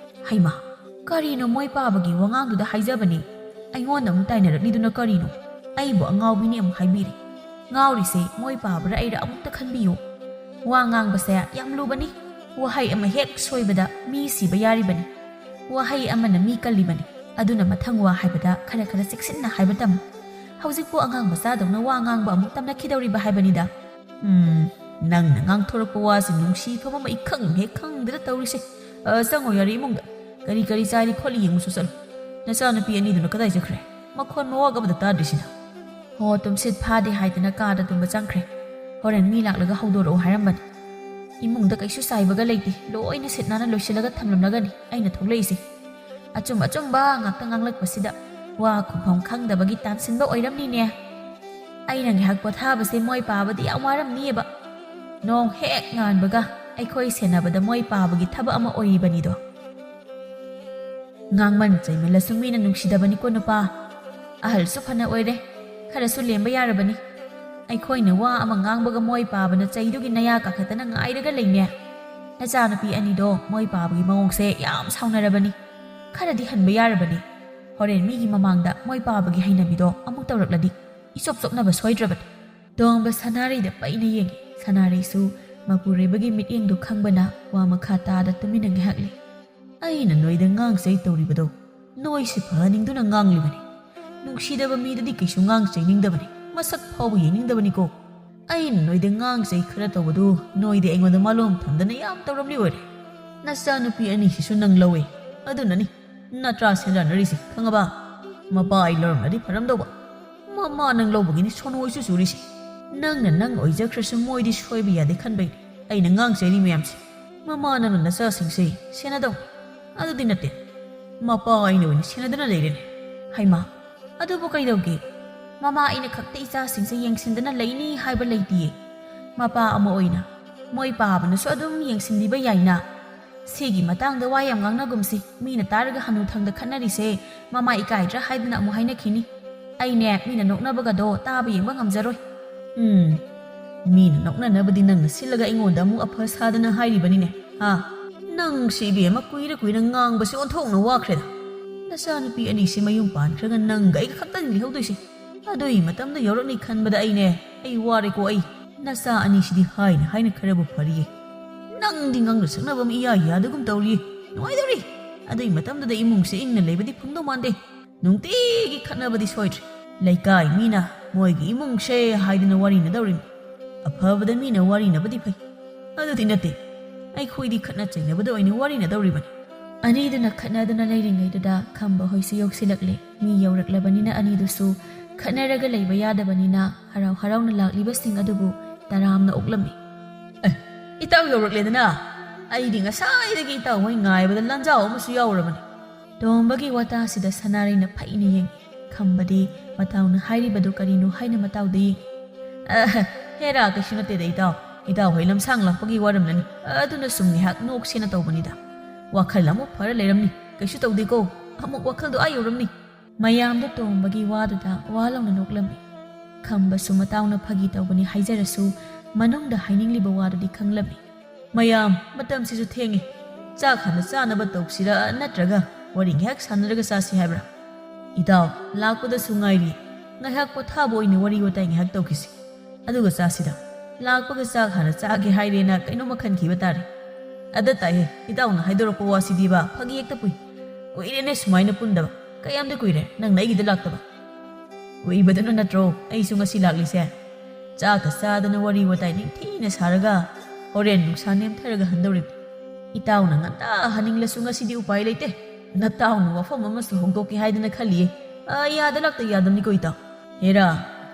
ꯍꯩꯃꯥ, ꯀꯔꯤꯅꯣ ꯃꯣꯏ ꯄꯥꯕꯒꯤ ꯋꯥꯉꯥꯡꯗꯨꯗ ꯍꯥꯏꯖꯕꯅꯤ? ꯑꯩꯉꯣꯟꯗ ꯑꯃꯨꯛ ꯇꯥꯏꯅꯔꯛꯂꯤꯗꯨꯅ ꯀꯔꯤꯅꯣ? ꯑꯩꯕꯨ ꯑꯉꯥꯎꯕꯤꯅꯤ ꯑꯃꯨꯛ ꯍꯥꯏꯕꯤꯔꯦ꯫ ꯉꯥꯎꯔꯤꯁꯦ ꯃꯣꯏ ꯄꯥꯕ꯭ꯔꯥ ꯑꯩꯔꯥ ꯑꯃꯨꯛꯇ ꯈꯟꯕꯤꯌꯨ꯫ ꯋꯥ ꯉꯥꯡꯕꯁꯦ ꯌꯥꯝ ꯂꯨꯕꯅꯤ꯫ ꯋꯥꯍꯩ ꯑꯃ ꯍꯦꯛ ꯁꯣꯏꯕꯗ ꯃꯤ ꯁꯤꯕ ꯌꯥꯔꯤꯕꯅꯤ꯫ ꯋꯥꯍꯩ ꯑꯃꯅ ꯃꯤ ꯀꯜꯂꯤꯕꯅꯤ꯫ ꯑꯗꯨꯅ ꯃꯊꯪ ꯋꯥ ꯍꯥꯏꯕꯗ ꯈꯔ ꯈꯔ ꯆꯦꯛꯁꯤꯟꯅ ꯍꯥꯏꯕ ꯇꯝꯃꯨ꯫ ꯍꯧꯖꯤꯛꯄꯨ ꯑꯉꯥꯡ ꯃꯆꯥꯗꯧꯅ ꯋꯥ ꯉꯥꯡꯕ ꯑꯃꯨꯛ ꯇꯝꯂꯛꯈꯤꯗꯧꯔꯤꯕ ꯍꯥꯏꯕꯅꯤꯗ꯫ ꯎꯝ, ꯅꯪꯅ ꯉꯥꯡꯊꯣꯔꯛꯄ ꯋꯥꯁꯤ ꯅꯨꯡꯁꯤꯐꯝ ꯑꯃ ꯏꯈꯪ ꯍꯦꯛ ꯈꯪꯗꯅ ꯇꯧꯔꯤꯁꯦ꯫ ꯑ, ꯆꯪꯉꯣ ꯌꯥꯔꯦ ꯏꯃꯨꯡꯗ꯫ ꯀꯔꯤ ꯀꯔꯤ ꯆꯥꯏꯔꯤ ꯈꯣꯠꯂꯤ ꯌꯦꯡꯉꯨꯁꯨ ꯆꯠꯂꯨ꯫ ꯅꯆꯥꯅꯨꯄꯤ ꯑꯅꯤꯗꯨꯅ ꯀꯗꯥꯏ ꯆꯠꯈ꯭ꯔꯦ? ꯃꯈꯣꯟ ꯃꯋꯥꯒ ꯑꯃꯗ ꯇꯥꯗ꯭ꯔꯤꯁꯤꯅ꯫ ꯍꯣ, ꯇꯨꯝꯁꯤꯠ ꯐꯥꯗꯦ ꯍꯥꯏꯗꯅ ꯀꯥꯗ ꯇꯨꯝꯕ ꯆꯪꯈ꯭ꯔꯦ꯫ ꯍꯣꯔꯦꯟ ꯃꯤ ꯂꯥꯛꯂꯒ ꯍꯧꯗꯣꯔꯛꯑꯣ ꯍꯥꯏꯔꯝꯕꯅꯤ꯫ ꯏꯃꯨꯡꯗ ꯀꯩꯁꯨ ꯆꯥꯏꯕꯒ ꯂꯩꯇꯦ꯫ ꯂꯣꯏꯅ ꯁꯤꯠ ꯅꯥꯟꯅ ꯂꯣꯏꯁꯤꯜꯂꯒ ꯊꯝꯂꯝꯂꯒꯅꯤ ꯑꯩꯅ ꯊꯣꯛꯂꯛꯏꯁꯦ꯫ ꯑꯆꯨꯝ ꯑꯆꯨꯝꯕ ꯉꯥꯛꯇ ꯉꯥꯡꯂꯛꯄꯁꯤꯗ ꯋꯥ ꯈꯨꯝꯐꯝ ꯈꯪꯗꯕꯒꯤ ꯇꯥꯟꯁꯤꯟꯕ ꯑꯣꯏꯔꯝꯅꯤꯅꯦ꯫ ꯑꯩꯅ ꯉꯥꯏꯍꯥꯛ ꯄꯣꯊꯥꯕꯁꯦ ꯃꯣꯏ ꯄꯥꯕꯗꯤ ꯌꯥꯝ ꯋꯥꯔꯝꯅꯤꯑꯕ꯫ ꯅꯣꯡ ꯍꯦꯛ ꯉꯥꯟꯕꯒ ꯑꯩꯈꯣꯏ ꯁꯦꯟꯅꯕꯗ ꯃꯣꯏ ꯄꯥꯕꯒꯤ ꯊꯕꯛ ꯑꯃ ꯑꯣꯏꯔꯤꯕꯅꯤꯗꯣ꯫ ꯉꯥꯡꯃꯟ ꯆꯩꯃꯜꯂꯁꯨ ꯃꯤꯅ ꯅꯨꯡꯁꯤꯗꯕꯅꯤꯀꯣ ꯅꯨꯄꯥ꯫ ꯑꯍꯜꯁꯨ ꯐꯅ ꯑꯣꯏꯔꯦ, ꯈꯔꯁꯨ ꯂꯦꯝꯕ ꯌꯥꯔꯕꯅꯤ꯫ ꯑꯩꯈꯣꯏꯅ ꯋꯥ ꯑꯃ ꯉꯥꯡꯕꯒ ꯃꯣꯏ ꯄꯥꯕꯅ ꯆꯩꯗꯨꯒꯤ ꯅꯌꯥ ꯀꯥꯈꯠꯇꯅ ꯉꯥꯏꯔꯒ ꯂꯩꯅꯦ꯫ ꯅꯆꯥꯅꯨꯄꯤ ꯑꯅꯤꯗꯣ ꯃꯣꯏ ꯄꯥꯕꯒꯤ ꯃꯑꯣꯡꯁꯦ ꯌꯥꯝ ꯁꯥꯎꯅꯔꯕꯅꯤ꯫ ꯈꯔꯗꯤ ꯍꯟꯕ ꯌꯥꯔꯕꯅꯤ꯫ ꯍꯣꯔꯦꯟ ꯃꯤꯒꯤ ꯃꯃꯥꯡꯗ ꯃꯣꯏ ꯄꯥꯕꯒꯤ ꯍꯩꯅꯕꯤꯗꯣ ꯑꯃꯨꯛ ꯇꯧꯔꯛꯂꯗꯤ ꯏꯆꯣꯞ ꯆꯣꯞꯅꯕ ꯁꯣꯏꯗ꯭ꯔꯕꯅꯤ꯫ ꯇꯣꯝꯕ ꯁꯅꯥꯔꯩꯗ ꯄꯩꯅ ꯌꯦꯡꯉꯤ꯫ ꯁꯅꯥꯔꯩꯁꯨ ꯃꯄꯨꯔꯣꯏꯕꯒꯤ ꯃꯤꯠꯌꯦꯡꯗꯨ ꯈꯪꯕꯅ ꯋꯥ ꯃꯈꯥ ꯇꯥꯗ ꯇꯨꯃꯤꯟꯅ ꯉꯥꯏꯍꯥꯛ ꯂꯩ꯫ ꯑꯩꯅ ꯅꯣꯏꯗ ꯉꯥꯡꯆꯩ ꯇꯧꯔꯤꯕꯗꯣ ꯅꯣꯏꯁꯤ ꯐꯍꯟꯅꯤꯡꯗꯨꯅ ꯉꯥꯡꯂꯤꯕꯅꯤ꯫ ꯅꯨꯡꯁꯤꯗꯕ ꯃꯤꯗꯗꯤ ꯀꯩꯁꯨ ꯉꯥꯡꯆꯩꯅꯤꯡꯗꯕꯅꯤ, ꯃꯁꯛ ꯐꯥꯎꯕ ꯌꯦꯡꯅꯤꯡꯗꯕꯅꯤꯀꯣ꯫ ꯑꯩꯅ ꯅꯣꯏꯗ ꯉꯥꯡꯆꯩ ꯈꯔ ꯇꯧꯕꯗꯨ ꯅꯣꯏꯗꯤ ꯑꯩꯉꯣꯟꯗ ꯃꯥꯂꯣꯝ ꯊꯝꯗꯅ ꯌꯥꯝ ꯇꯧꯔꯝꯂꯤ ꯑꯣꯏꯔꯦ꯫ ꯅꯆꯥꯅꯨꯄꯤ ꯑꯅꯤꯁꯤꯁꯨ ꯅꯪ ꯂꯧꯋꯦ, ꯑꯗꯨꯅꯅꯤ ꯅꯠꯇ꯭ꯔꯥ ꯁꯦꯟꯅꯅꯔꯤꯁꯦ, ꯈꯪꯉꯕ? ꯃꯄꯥ ꯑꯩ ꯂꯧꯔꯝꯂꯗꯤ ꯐꯔꯝꯗꯧꯕ꯫ ꯃꯃꯥ ꯅꯪ ꯂꯧꯕꯒꯤꯅꯤ ꯁꯣꯅꯣ ꯑꯣꯏꯁꯨ ꯆꯨꯔꯤꯁꯦ꯫ ꯅꯪꯅ ꯅꯪ ꯑꯣꯏꯖꯈ꯭ꯔꯁꯨ ꯃꯣꯏꯗꯤ ꯁꯣꯏꯕ ꯌꯥꯗꯦ ꯈꯟꯕꯩꯅꯤ ꯑꯩꯅ ꯉꯥꯡꯆꯩꯔꯤ ꯃꯌꯥꯝꯁꯦ꯫ ꯃꯃꯥ ꯅꯪꯅ ꯅꯆꯥꯁꯤꯡꯁꯦ ꯁꯦꯟꯅꯗꯧ꯫ ꯑꯗꯨꯗꯤ ꯅꯠꯇꯦ, ꯃꯄꯥ ꯑꯩꯅ ꯑꯣꯏꯅ ꯁꯦꯟꯅꯗꯨꯅ ꯂꯩꯔꯦꯅꯦ꯫ ꯍꯩꯃꯥ, ꯑꯗꯨꯕꯨ ꯀꯩꯗꯧꯒꯦ? ꯃꯃꯥ ꯑꯩꯅ ꯈꯛꯇ ꯏꯆꯥꯁꯤꯡꯁꯦ ꯌꯦꯡꯁꯤꯟꯗꯅ ꯂꯩꯅꯤ ꯍꯥꯏꯕ ꯂꯩꯇꯤꯌꯦ꯫ ꯃꯄꯥ ꯑꯃ ꯑꯣꯏꯅ ꯃꯣꯏ ꯄꯥꯕꯅꯁꯨ ꯑꯗꯨꯝ ꯌꯦꯡꯁꯤꯟꯕꯤꯕ ꯌꯥꯏꯅ꯫ ꯁꯤꯒꯤ ꯃꯇꯥꯡꯗ ꯋꯥ ꯌꯥꯝ ꯉꯥꯡꯅꯒꯨꯝꯁꯤ꯫ ꯃꯤꯅ ꯇꯥꯔꯒ ꯍꯅꯨꯊꯪꯗ ꯈꯠꯅꯔꯤꯁꯦ ꯃꯃꯥ ꯏꯀꯥꯏꯗ꯭ꯔꯥ ꯍꯥꯏꯗꯅ ꯑꯃꯨꯛ ꯍꯥꯏꯅꯈꯤꯅꯤ꯫ ꯑꯩꯅꯦ, ꯃꯤꯅ ꯅꯣꯛꯅꯕꯒꯗꯣ ꯇꯥꯕ ꯌꯦꯡꯕ ꯉꯝꯖꯔꯣꯏ꯫ ꯎꯝ, ꯃꯤꯅ ꯅꯣꯛꯅꯅꯕꯗꯤ ꯅꯪꯅ ꯁꯤꯜꯂꯒ ꯑꯩꯉꯣꯟꯗ ꯑꯃꯨꯛ ꯑꯐ ꯁꯥꯗꯅ ꯍꯥꯏꯔꯤꯕꯅꯤꯅꯦ, ꯍꯥ? ꯅꯪꯁꯤ ꯏꯕꯦꯝꯃ, ꯀꯨꯏꯔ ꯀꯨꯏꯔ ꯉꯥꯡꯕꯁꯦ ꯑꯣꯟꯊꯣꯛꯅ ꯋꯥꯈ꯭ꯔꯦꯗ꯫ ꯅꯆꯥꯅꯨꯄꯤ ꯑꯅꯤꯁꯤ ꯃꯌꯨꯝ ꯄꯥꯟꯈ꯭ꯔꯒ ꯅꯪꯒ ꯑꯩꯒ ꯈꯛꯇꯅꯤ ꯂꯩꯍꯧꯗꯣꯏꯁꯦ꯫ ꯑꯗꯨꯏ ꯃꯇꯝꯗ ꯌꯧꯔꯛꯅꯤ ꯈꯟꯕꯗ ꯑꯩꯅꯦ, ꯑꯩ ꯋꯥꯔꯦꯀꯣ ꯑꯩ꯫ ꯅꯆꯥ ꯑꯅꯤꯁꯤꯗꯤ ꯍꯥꯏꯅ ꯍꯥꯏꯅ ꯈꯔꯕꯨ ꯐꯔꯤꯌꯦ꯫ ꯅꯪꯗꯤ ꯉꯥꯡꯅ ꯁꯛꯅꯕ ꯑꯃ ꯏꯌꯥ ꯌꯥꯗꯒꯨꯝ ꯇꯧꯔꯤꯌꯦ꯫ ꯅꯨꯡꯉꯥꯏꯗꯧꯔꯤ꯫ ꯑꯗꯨꯏ ꯃꯇꯝꯗꯨꯗ ꯏꯃꯨꯡꯁꯦ ꯏꯪꯅ ꯂꯩꯕꯗꯤ ꯐꯪꯗꯧ ꯃꯥꯟꯗꯦ꯫ ꯅꯨꯡꯇꯤꯒꯤ ꯈꯠꯅꯕꯗꯤ ꯁꯣꯏꯗ꯭ꯔꯦ꯫ ꯂꯩꯀꯥꯏ ꯃꯤꯅ ꯃꯣꯏꯒꯤ ꯏꯃꯨꯡꯁꯦ ꯍꯥꯏꯗꯅ ꯋꯥꯔꯤꯅꯗꯧꯔꯤꯕꯅꯤ꯫ ꯑꯐꯕꯗ ꯃꯤꯅ ꯋꯥꯔꯤꯅꯕꯗꯤ ꯐꯩ꯫ ꯑꯗꯨꯗꯤ ꯅꯠꯇꯦ꯫ ꯑꯩꯈꯣꯏꯗꯤ ꯈꯠꯅ ꯆꯩꯅꯕꯗ ꯑꯣꯏꯅ ꯋꯥꯔꯤꯅꯗꯧꯔꯤꯕꯅꯤ꯫ ꯑꯅꯤꯗꯨꯅ ꯈꯠꯅꯗꯨꯅ ꯂꯩꯔꯤꯉꯩꯗꯨꯗ ꯈꯝꯕ ꯍꯣꯏꯁꯨ ꯌꯧꯁꯤꯜꯂꯛꯂꯦ꯫ ꯃꯤ ꯌꯧꯔꯛꯂꯕꯅꯤꯅ ꯑꯅꯤꯗꯨꯁꯨ ꯈꯠꯅꯔꯒ ꯂꯩꯕ ꯌꯥꯗꯕꯅꯤꯅ ꯍꯔꯥꯎ ꯍꯔꯥꯎꯅ ꯂꯥꯛꯂꯤꯕꯁꯤꯡ ꯑꯗꯨꯕꯨ ꯇꯔꯥꯝꯅ ꯑꯣꯛꯂꯝꯃꯤ꯫ ꯑꯦ, ꯏꯇꯥꯎ ꯌꯧꯔꯛꯂꯦꯗꯅ꯫ ꯑꯩꯗꯤ ꯉꯁꯥꯏꯗꯒꯤ ꯏꯇꯥꯎ ꯍꯣꯏ ꯉꯥꯏꯕꯗ ꯂꯥꯟꯖꯥꯎ ꯑꯃꯁꯨ ꯌꯥꯎꯔꯕꯅꯤ꯫ ꯇꯣꯝꯕꯒꯤ ꯋꯥꯇꯥꯁꯤꯗ ꯁꯅꯥꯔꯩꯅ ꯐꯩꯅ ꯌꯦꯡꯉꯤ꯫ ꯈꯝꯕꯗꯤ ꯃꯇꯥꯎꯅ ꯍꯥꯏꯔꯤꯕꯗꯨ ꯀꯔꯤꯅꯣ ꯍꯥꯏꯅ ꯃꯇꯥꯎꯗ ꯌꯦꯡꯉꯤ꯫ ꯑ, ꯍꯦꯔꯥ, ꯀꯩꯁꯨ ꯅꯠꯇꯦꯗ ꯏꯇꯥꯎ꯫ ꯏꯇꯥꯎ ꯍꯣꯏ ꯂꯝꯁꯥꯡ ꯂꯥꯛꯄꯒꯤ ꯋꯥꯔꯝꯂꯅꯤ꯫ ꯑꯗꯨꯅ ꯁꯨꯝ ꯉꯥꯏꯍꯥꯛ ꯅꯣꯛꯁꯦꯅ ꯇꯧꯕꯅꯤꯗ꯫ ꯋꯥꯈꯜ ꯑꯃꯨꯛ ꯐꯔ ꯂꯩꯔꯝꯅꯤ꯫ ꯀꯩꯁꯨ ꯇꯧꯗꯦꯀꯣ꯫ ꯑꯃꯨꯛ ꯋꯥꯈꯜꯗꯣ ꯑꯥ ꯌꯧꯔꯝꯅꯤ꯫ ꯃꯌꯥꯝꯗ ꯇꯣꯝꯕꯒꯤ ꯋꯥꯗꯨꯗ ꯋꯥ ꯂꯥꯎꯅ ꯅꯣꯛꯂꯝꯃꯤ꯫ ꯈꯝꯕꯁꯨ ꯃꯇꯥꯎꯅ ꯐꯥꯒꯤ ꯇꯧꯕꯅꯤ ꯍꯥꯏꯖꯔꯁꯨ ꯃꯅꯨꯡꯗ ꯍꯥꯏꯅꯤꯡꯂꯤꯕ ꯋꯥꯗꯨꯗꯤ ꯈꯪꯂꯝꯃꯤ꯫ ꯃꯌꯥꯝ, ꯃꯇꯝꯁꯤꯁꯨ ꯊꯦꯡꯉꯤ꯫ ꯆꯥꯛ ꯍꯥꯟꯅ ꯆꯥꯅꯕ ꯇꯧꯁꯤꯔꯥ ꯅꯠꯇ꯭ꯔꯒ ꯋꯥꯔꯤ ꯉꯥꯏꯍꯥꯛ ꯁꯥꯟꯅꯔꯒ ꯆꯥꯁꯤ ꯍꯥꯏꯕ꯭ꯔꯥ? ꯏꯇꯥꯎ, ꯂꯥꯛꯄꯗꯁꯨ ꯉꯥꯏꯔꯤ꯫ ꯉꯥꯏꯍꯥꯛ ꯄꯣꯊꯥꯕ ꯑꯣꯏꯅ ꯋꯥꯔꯤ ꯋꯥꯇꯥꯏ ꯉꯥꯏꯍꯥꯛ ꯇꯧꯈꯤꯁꯤ꯫ ꯑꯗꯨꯒ ꯆꯥꯁꯤꯗ꯫ ꯂꯥꯛꯄꯒ ꯆꯥꯛ ꯍꯥꯟꯅ ꯆꯥꯒꯦ ꯍꯥꯏꯔꯦꯅ ꯀꯩꯅꯣꯝꯃ ꯈꯟꯈꯤꯕ ꯇꯥꯔꯦ꯫ ꯑꯗ ꯇꯥꯏꯍꯦ, ꯏꯇꯥꯎꯅ ꯍꯥꯏꯗꯣꯔꯛꯄ ꯋꯥꯁꯤꯗꯤꯕ ꯐꯥꯒꯤ ꯍꯦꯛꯇ ꯄꯨꯏ꯫ ꯀꯨꯏꯔꯦꯅꯦ ꯁꯨꯃꯥꯏꯅ ꯄꯨꯟꯗꯕ꯫ ꯀꯌꯥꯝꯗꯤ ꯀꯨꯏꯔꯦ ꯅꯪꯅ ꯑꯩꯒꯤꯗ ꯂꯥꯛꯇꯕ? ꯀꯨꯏꯕꯗꯨꯅ ꯅꯠꯇ꯭ꯔꯣ ꯑꯩꯁꯨ ꯉꯁꯤ ꯂꯥꯛꯂꯤꯁꯦ? ꯆꯥꯛꯀ ꯆꯥꯗꯅ ꯋꯥꯔꯤ ꯋꯥꯇꯥꯏ ꯅꯤꯡꯊꯤꯅ ꯁꯥꯔꯒ ꯍꯣꯔꯦꯟ ꯅꯨꯡꯁꯥ ꯅꯦꯝꯊꯔꯒ ꯍꯟꯗꯧꯔꯤꯕꯅꯤ꯫ ꯏꯇꯥꯎꯅ ꯉꯟꯇꯥ ꯍꯟꯅꯤꯡꯂꯁꯨ ꯉꯁꯤꯗꯤ ꯎꯄꯥꯏ ꯂꯩꯇꯦ꯫ ꯅꯇꯥꯎꯅ ꯋꯥꯐꯝ ꯑꯃꯁꯨ ꯍꯧꯗꯣꯛꯀꯦ ꯍꯥꯏꯗꯅ ꯈꯜꯂꯤꯌꯦ꯫ ꯑ, ꯌꯥꯗ ꯂꯥꯛꯇ ꯌꯥꯗꯕꯅꯤꯀꯣ ꯏꯇꯥꯎ꯫ ꯍꯦꯔꯥ,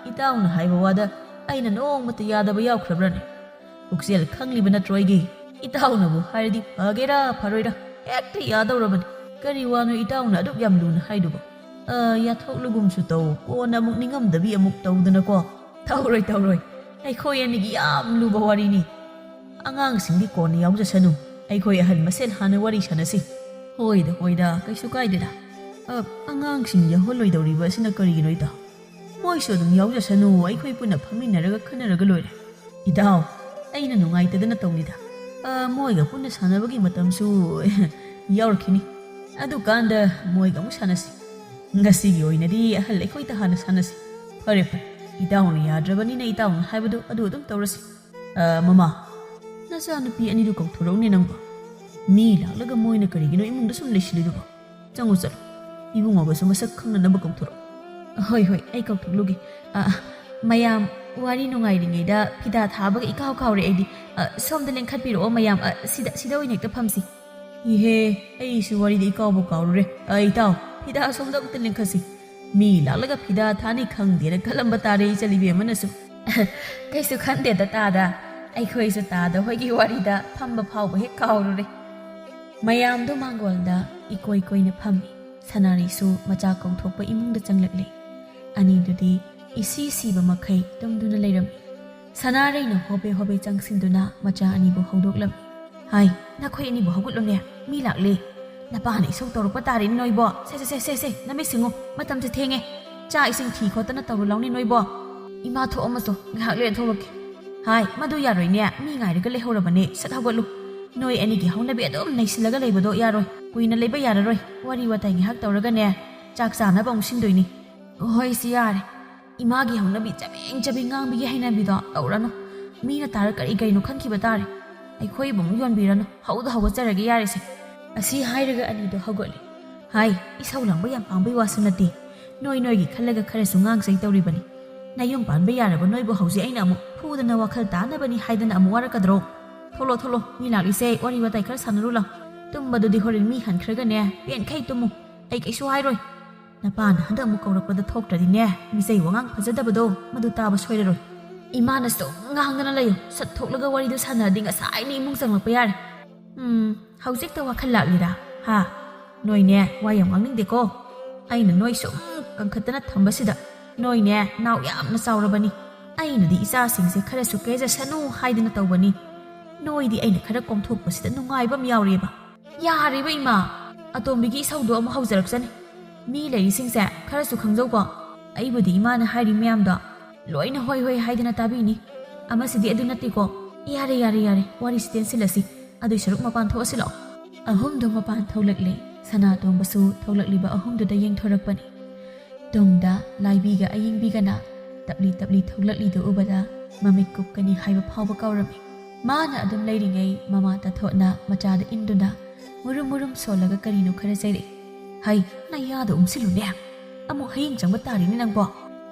ꯏꯇꯥꯎꯅ ꯍꯥꯏꯕ ꯋꯥꯗ ꯑꯩꯅ ꯅꯣꯡꯃꯇ ꯌꯥꯗꯕ ꯌꯥꯎꯈ꯭ꯔꯕ꯭ꯔꯅꯦ? ꯄꯨꯛꯆꯦꯜ ꯈꯪꯂꯤꯕ ꯅꯠꯇ꯭ꯔꯣ ꯑꯩꯒꯤ? ꯏꯇꯥꯎꯅꯕꯨ ꯍꯥꯏꯔꯗꯤ ꯐꯒꯦꯔꯥ ꯐꯔꯣꯏꯔꯥ ꯍꯦꯛꯇ ꯌꯥꯗꯧꯔꯕꯅꯤ꯫ ꯀꯔꯤ ꯋꯥꯅꯣ ꯏꯇꯥꯎꯅ ꯑꯗꯨꯛ ꯌꯥꯝ ꯂꯨꯅ ꯍꯥꯏꯗꯨꯕꯣ? ꯑ, ꯌꯥꯊꯣꯛꯂꯨꯒꯨꯝꯁꯨ ꯇꯧ, ꯀꯣꯟꯅ ꯑꯃꯨꯛ ꯅꯤꯡꯉꯝꯗꯕꯤ ꯑꯃꯨꯛ ꯇꯧꯗꯅꯀꯣ꯫ ꯇꯧꯔꯣꯏ, ꯇꯧꯔꯣꯏ꯫ ꯑꯩꯈꯣꯏ ꯑꯅꯤꯒꯤ ꯌꯥꯝ ꯂꯨꯕ ꯋꯥꯔꯤꯅꯤ꯫ ꯑꯉꯥꯡꯁꯤꯡꯗꯤ ꯀꯣꯟꯅ ꯌꯥꯎꯖꯁꯅꯨ, ꯑꯩꯈꯣꯏ ꯑꯍꯜ ꯃꯁꯦꯜ ꯍꯥꯟꯅ ꯋꯥꯔꯤ ꯁꯥꯟꯅꯁꯤ꯫ ꯍꯣꯏꯗ, ꯍꯣꯏꯗ, ꯀꯩꯁꯨ ꯀꯥꯏꯗꯦꯗ꯫ ꯑ, ꯑꯉꯥꯡꯁꯤꯡ ꯌꯥꯎꯍꯜꯂꯣꯏꯗꯧꯔꯤꯕ ꯑꯁꯤꯅ ꯀꯔꯤꯒꯤꯅꯣ, ꯏꯇꯥꯎ? ꯃꯣꯏꯁꯨ ꯑꯗꯨꯝ ꯌꯥꯎꯖꯁꯅꯨ, ꯑꯩꯈꯣꯏ ꯄꯨꯟꯅ ꯐꯝꯃꯤꯟꯅꯔꯒ ꯈꯟꯅꯔꯒ ꯂꯣꯏꯔꯦ꯫ ꯏꯇꯥꯎ, ꯑꯩꯅ ꯅꯨꯡꯉꯥꯏꯇꯗꯅ ꯇꯧꯅꯤꯗ꯫ ꯑ, ꯃꯣꯏꯒ ꯄꯨꯟꯅ ꯁꯥꯟꯅꯕꯒꯤ ꯃꯇꯝꯁꯨ ꯌꯥꯎꯔꯛꯈꯤꯅꯤ꯫ ꯑꯗꯨꯀꯥꯟꯗ ꯃꯣꯏꯒ ꯑꯃꯨꯛ ꯁꯥꯟꯅꯁꯤ꯫ ꯉꯁꯤꯒꯤ ꯑꯣꯏꯅꯗꯤ ꯑꯍꯜ ꯑꯩꯈꯣꯏꯗ ꯍꯥꯟꯅ ꯁꯥꯟꯅꯁꯤ꯫ ꯐꯔꯦ, ꯐꯔꯦ꯫ ꯏꯇꯥꯎꯅ ꯌꯥꯗ꯭ꯔꯕꯅꯤꯅ ꯏꯇꯥꯎꯅ ꯍꯥꯏꯕꯗꯨ ꯑꯗꯨ ꯑꯗꯨꯝ ꯇꯧꯔꯁꯤ꯫ ꯑ, ꯃꯃꯥ, ꯅꯆꯥꯅꯨꯄꯤ ꯑꯅꯤꯗꯨ ꯀꯧꯊꯣꯔꯛꯎꯅꯦ ꯅꯪꯕꯣ꯫ ꯃꯤ ꯂꯥꯛꯂꯒ ꯃꯣꯏꯅ ꯀꯔꯤꯒꯤꯅꯣ ꯏꯃꯨꯡꯗ ꯁꯨꯝ ꯂꯩꯁꯤꯜꯂꯤꯗꯨꯕꯣ? ꯆꯪꯉꯨ ꯆꯠꯂꯨ꯫ ꯏꯕꯨꯡꯉꯣꯒꯁꯨ ꯃꯁꯛ ꯈꯪꯅꯅꯕ ꯀꯧꯊꯣꯔꯛꯎ꯫ ꯍꯣꯏ, ꯍꯣꯏ, ꯑꯩ ꯀꯧꯊꯣꯛꯂꯨꯒꯦ꯫ ꯑ, ꯃꯌꯥꯝ, ꯋꯥꯔꯤ ꯅꯨꯡꯉꯥꯏꯔꯤꯉꯩꯗ ꯐꯤꯗꯥ ꯊꯥꯕꯒ ꯏꯀꯥꯎ ꯀꯥꯎꯔꯦ ꯑꯩꯗꯤ꯫ ꯑ, ꯁꯣꯝꯗ ꯂꯦꯡꯈꯠꯄꯤꯔꯛꯑꯣ ꯃꯌꯥꯝ꯫ ꯑ, ꯁꯤꯗ, ꯁꯤꯗ ꯑꯣꯏꯅ ꯍꯦꯛꯇ ꯐꯝꯁꯤ꯫ ꯏꯍꯦ, ꯑꯩꯁꯨ ꯋꯥꯔꯤꯗ ꯏꯀꯥꯎꯕ ꯀꯥꯎꯔꯨꯔꯦ꯫ ꯑ, ꯏꯇꯥꯎ, ꯐꯤꯗꯥ ꯑꯁꯣꯝꯗ ꯑꯃꯨꯛꯇ ꯂꯦꯡꯈꯠꯁꯤ꯫ ꯃꯤ ꯂꯥꯛꯂꯒ ꯐꯤꯗꯥ ꯊꯥꯅꯤ ꯈꯪꯗꯦꯅ ꯈꯜꯂꯝꯕ ꯇꯥꯔꯦ ꯏꯆꯜ ꯏꯕꯦꯝꯃꯅꯁꯨ꯫ ꯀꯩꯁꯨ ꯈꯟꯗꯦꯗ ꯇꯥꯗ, ꯑꯩꯈꯣꯏꯁꯨ ꯇꯥꯗ ꯍꯣꯏꯒꯤ ꯋꯥꯔꯤꯗ ꯐꯝꯕ ꯐꯥꯎꯕ ꯍꯦꯛ ꯀꯥꯎꯔꯨꯔꯦ꯫ ꯃꯌꯥꯝꯗꯨ ꯃꯥꯡꯒꯣꯜꯗ ꯏꯀꯣꯏ ꯀꯣꯏꯅ ꯐꯝꯃꯤ꯫ ꯁꯅꯥꯔꯩꯁꯨ ꯃꯆꯥ ꯀꯧꯊꯣꯛꯄ ꯏꯃꯨꯡꯗ ꯆꯪꯂꯛꯂꯦ꯫ ꯑꯅꯤꯗꯨꯗꯤ ꯏꯁꯤ ꯁꯤꯕ ꯃꯈꯩ ꯇꯨꯝꯗꯨꯅ ꯂꯩꯔꯝꯃꯤ꯫ ꯁꯅꯥꯔꯩꯅ ꯍꯣꯕꯦ ꯍꯣꯕꯦ ꯆꯪꯁꯤꯟꯗꯨꯅ ꯃꯆꯥ ꯑꯅꯤꯕꯨ ꯍꯧꯗꯣꯛꯂꯝꯃꯤ꯫ "ꯍꯥꯏ, ꯅꯈꯣꯏ ꯑꯅꯤꯕꯨ ꯍꯧꯒꯠꯂꯨꯅꯦ, ꯃꯤ ꯂꯥꯛꯂꯦ꯫ ꯅꯄꯥꯅ ꯏꯁꯧ ꯇꯧꯔꯛꯄ ꯇꯥꯔꯦꯅꯦ ꯅꯣꯏꯕꯣ꯫ ꯁꯦ, ꯁꯦ, ꯁꯦ, ꯁꯦ, ꯁꯦ, ꯅꯃꯤꯠ ꯁꯤꯡꯉꯨ, ꯃꯇꯝꯁꯦ ꯊꯦꯡꯉꯦ꯫ ꯆꯥꯛ ꯏꯁꯤꯡ ꯊꯤ ꯈꯣꯠꯇꯅ ꯇꯧꯔꯨ ꯂꯥꯎꯅꯦ ꯅꯣꯏꯕꯣ꯫ ꯏꯃꯥ ꯊꯣꯛꯑꯝꯃꯁꯨ ꯉꯥꯏꯍꯥꯛ ꯂꯩꯔ ꯊꯣꯛꯂꯛꯀꯦ꯫ ꯍꯥꯏ, ꯃꯗꯨ ꯌꯥꯔꯣꯏꯅꯦ, ꯃꯤ ꯉꯥꯏꯔꯒ ꯂꯩꯍꯧꯔꯕꯅꯦ, ꯁꯠ ꯍꯧꯒꯠꯂꯨ꯫ ꯅꯣꯏ ꯑꯅꯤꯒꯤ ꯍꯧꯅꯕꯤ ꯑꯗꯨꯝ ꯅꯩꯁꯤꯜꯂꯒ ꯂꯩꯕꯗꯣ ꯌꯥꯔꯣꯏ, ꯀꯨꯏꯅ ꯂꯩꯕ ꯌꯥꯔꯔꯣꯏ꯫ ꯋꯥꯔꯤ ꯋꯥꯇꯥꯏ ꯉꯥꯏꯍꯥꯛ ꯇꯧꯔꯒꯅꯦ, ꯆꯥꯛ ꯆꯥꯅꯕ ꯑꯃꯨꯛ ꯁꯤꯟꯗꯣꯏꯅꯤ꯫ ꯍꯣꯏ, ꯁꯤ ꯌꯥꯔꯦ꯫ ꯏꯃꯥꯒꯤ ꯍꯧꯅꯕꯤ ꯆꯕꯦꯡ ꯆꯕꯦꯡ ꯉꯥꯡꯕꯤꯒꯤ ꯍꯩꯅꯕꯤꯗꯣ ꯇꯧꯔꯅꯨ꯫ ꯃꯤꯅ ꯇꯥꯔ ꯀꯔꯤ ꯀꯔꯤꯅꯣ ꯈꯟꯈꯤꯕ ꯇꯥꯔꯦ꯫ ꯑꯩꯈꯣꯏꯕꯨ ꯑꯃꯨꯛ ꯌꯣꯟꯕꯤꯔꯅꯨ, ꯍꯧꯗ ꯍꯧꯒꯠꯆꯔꯒꯦ ꯌꯥꯔꯦꯁꯦ꯫" ꯑꯁꯤ ꯍꯥꯏꯔꯒ ꯑꯅꯤꯗꯣ ꯍꯧꯒꯠꯂꯦ꯫ ꯍꯥꯏ, ꯏꯁꯧ ꯂꯥꯡꯕ ꯌꯥꯝ ꯄꯥꯝꯕꯩ ꯋꯥꯁꯨ ꯅꯠꯇꯦ꯫ ꯅꯣꯏ ꯅꯣꯏꯒꯤ ꯈꯜꯂꯒ ꯈꯔꯁꯨ ꯉꯥꯡꯆꯩ ꯇꯧꯔꯤꯕꯅꯤ꯫ ꯅꯌꯨꯝ ꯄꯥꯟꯕ ꯌꯥꯔꯕ ꯅꯣꯏꯕꯨ ꯍꯧꯖꯤꯛ ꯑꯩꯅ ꯑꯃꯨꯛ ꯐꯨꯗꯅ ꯋꯥꯈꯜ ꯇꯥꯅꯕꯅꯤ ꯍꯥꯏꯗꯅ ꯑꯃꯨꯛ ꯋꯥꯔꯛꯀꯗ꯭ꯔꯣ? ꯊꯣꯛꯂꯣ, ꯊꯣꯛꯂꯣ, ꯃꯤ ꯂꯥꯛꯂꯤꯁꯦ, ꯋꯥꯔꯤ ꯋꯥꯇꯥꯏ ꯈꯔ ꯁꯥꯟꯅꯔꯨ ꯂꯥꯎ꯫ ꯇꯨꯝꯕꯗꯨꯗꯤ ꯍꯣꯔꯦꯟ ꯃꯤ ꯍꯟꯈ꯭ꯔꯒꯅꯦ, ꯄꯦꯟꯈꯩ ꯇꯨꯝꯃꯨ꯫ ꯑꯩ ꯀꯩꯁꯨ ꯍꯥꯏꯔꯣꯏ꯫ ꯅꯄꯥꯅ ꯍꯟꯗꯛ ꯑꯃꯨꯛ ꯀꯧꯔꯛꯄꯗ ꯊꯣꯛꯇ꯭ꯔꯗꯤꯅꯦ, ꯃꯤꯆꯩ ꯋꯥꯉꯥꯡ ꯐꯖꯗꯕꯗꯣ ꯃꯗꯨ ꯇꯥꯕ ꯁꯣꯏꯔꯔꯣꯏ꯫ ꯏꯃꯥꯅ ꯁꯨꯝ ꯉꯥꯡꯗꯅ ꯂꯩꯌꯨ꯫ ꯁꯠ ꯊꯣꯛꯂꯒ ꯋꯥꯔꯤꯗꯨ ꯁꯥꯟꯅꯔꯗꯤ ꯉꯁꯥꯏꯅ ꯏꯃꯨꯡ ꯆꯪꯂꯛꯄ ꯌꯥꯔꯦ꯫ ꯎꯝ, ꯍꯧꯖꯤꯛꯇ ꯋꯥꯈꯜ ꯂꯥꯛꯂꯤꯔꯥ? ꯍꯥ? ꯅꯣꯏꯅꯦ, ꯋꯥ ꯌꯥꯝ ꯉꯥꯡꯅꯤꯡꯗꯦꯀꯣ꯫ ꯑꯩꯅ ꯅꯣꯏ ꯁꯨꯝ ꯀꯟꯈꯠꯇꯅ ꯊꯝꯕꯁꯤꯗ ꯅꯣꯏꯅꯦ ꯅꯥꯎ ꯌꯥꯝꯅ ꯆꯥꯎꯔꯕꯅꯤ꯫ ꯑꯩꯅꯗꯤ ꯏꯆꯥꯁꯤꯡꯁꯦ ꯈꯔꯁꯨ ꯀꯦꯖꯁꯅꯨ ꯍꯥꯏꯗꯅ ꯇꯧꯕꯅꯤ꯫ ꯅꯣꯏꯗꯤ ꯑꯩꯅ ꯈꯔ ꯀꯣꯝꯊꯣꯛꯄꯁꯤꯗ ꯅꯨꯡꯉꯥꯏꯕ ꯑꯃ ꯌꯥꯎꯔꯦꯕ꯫ ꯌꯥꯔꯦꯕ ꯏꯃꯥ, ꯑꯇꯣꯝꯕꯤꯒꯤ ꯏꯁꯧꯗꯣ ꯑꯃꯨꯛ ꯍꯧꯖꯔꯛꯆꯅꯤ꯫ ꯃꯤ ꯂꯩꯔꯤꯁꯤꯡꯁꯦ ꯈꯔꯁꯨ ꯈꯪꯖꯧꯀꯣ꯫ ꯑꯩꯕꯨꯗꯤ ꯏꯃꯥꯅ ꯍꯥꯏꯔꯤ ꯃꯌꯥꯝꯗꯣ ꯂꯣꯏꯅ ꯍꯣꯏ ꯍꯣꯏ ꯍꯥꯏꯗꯅ ꯇꯥꯕꯤꯅꯤ꯫ ꯑꯃꯁꯤꯗꯤ ꯑꯗꯨ ꯅꯠꯇꯦꯀꯣ꯫ ꯌꯥꯔꯦ, ꯌꯥꯔꯦ, ꯌꯥꯔꯦ, ꯋꯥꯔꯤꯁꯤ ꯇꯦꯟꯁꯤꯜꯂꯁꯤ꯫ ꯑꯗꯨꯏ ꯁꯔꯨꯛ ꯃꯄꯥꯟ ꯊꯣꯛꯑꯁꯤ ꯂꯥꯛꯑꯣ꯫ ꯑꯍꯨꯝꯗꯣ ꯃꯄꯥꯟ ꯊꯣꯛꯂꯛꯂꯦ꯫ ꯁꯅꯥꯇꯣꯝꯕꯁꯨ ꯊꯣꯛꯂꯛꯂꯤꯕ ꯑꯍꯨꯝꯗꯨꯗ ꯌꯦꯡꯊꯣꯔꯛꯄꯅꯤ꯫ ꯇꯨꯡꯗ ꯂꯥꯏꯕꯤꯒ ꯑꯌꯤꯡꯕꯤꯒꯅ ꯇꯞꯂꯤ ꯇꯞꯂꯤ ꯊꯣꯛꯂꯛꯂꯤꯗꯨ ꯎꯕꯗ ꯃꯃꯤꯠ ꯀꯨꯞꯀꯅꯤ ꯍꯥꯏꯕ ꯐꯥꯎꯕ ꯀꯥꯎꯔꯝꯃꯤ꯫ ꯃꯥꯅ ꯑꯗꯨꯝ ꯂꯩꯔꯤꯉꯩ ꯃꯃꯥ ꯇꯥꯊꯣꯠꯅ ꯃꯆꯥꯗ ꯏꯟꯗꯨꯅ ꯃꯨꯔꯨꯝ ꯃꯨꯔꯨꯝ ꯁꯣꯜꯂꯒ ꯀꯔꯤꯅꯣ ꯈꯔ ꯆꯩꯔꯛꯏ꯫ "ꯍꯩ, ꯅꯌꯥꯗꯣ ꯎꯝꯁꯤꯜꯂꯨꯅꯦ꯫ ꯑꯃꯨꯛ ꯍꯌꯦꯡ ꯆꯪꯕ ꯇꯥꯔꯤꯅꯦ ꯅꯪꯕꯣ꯫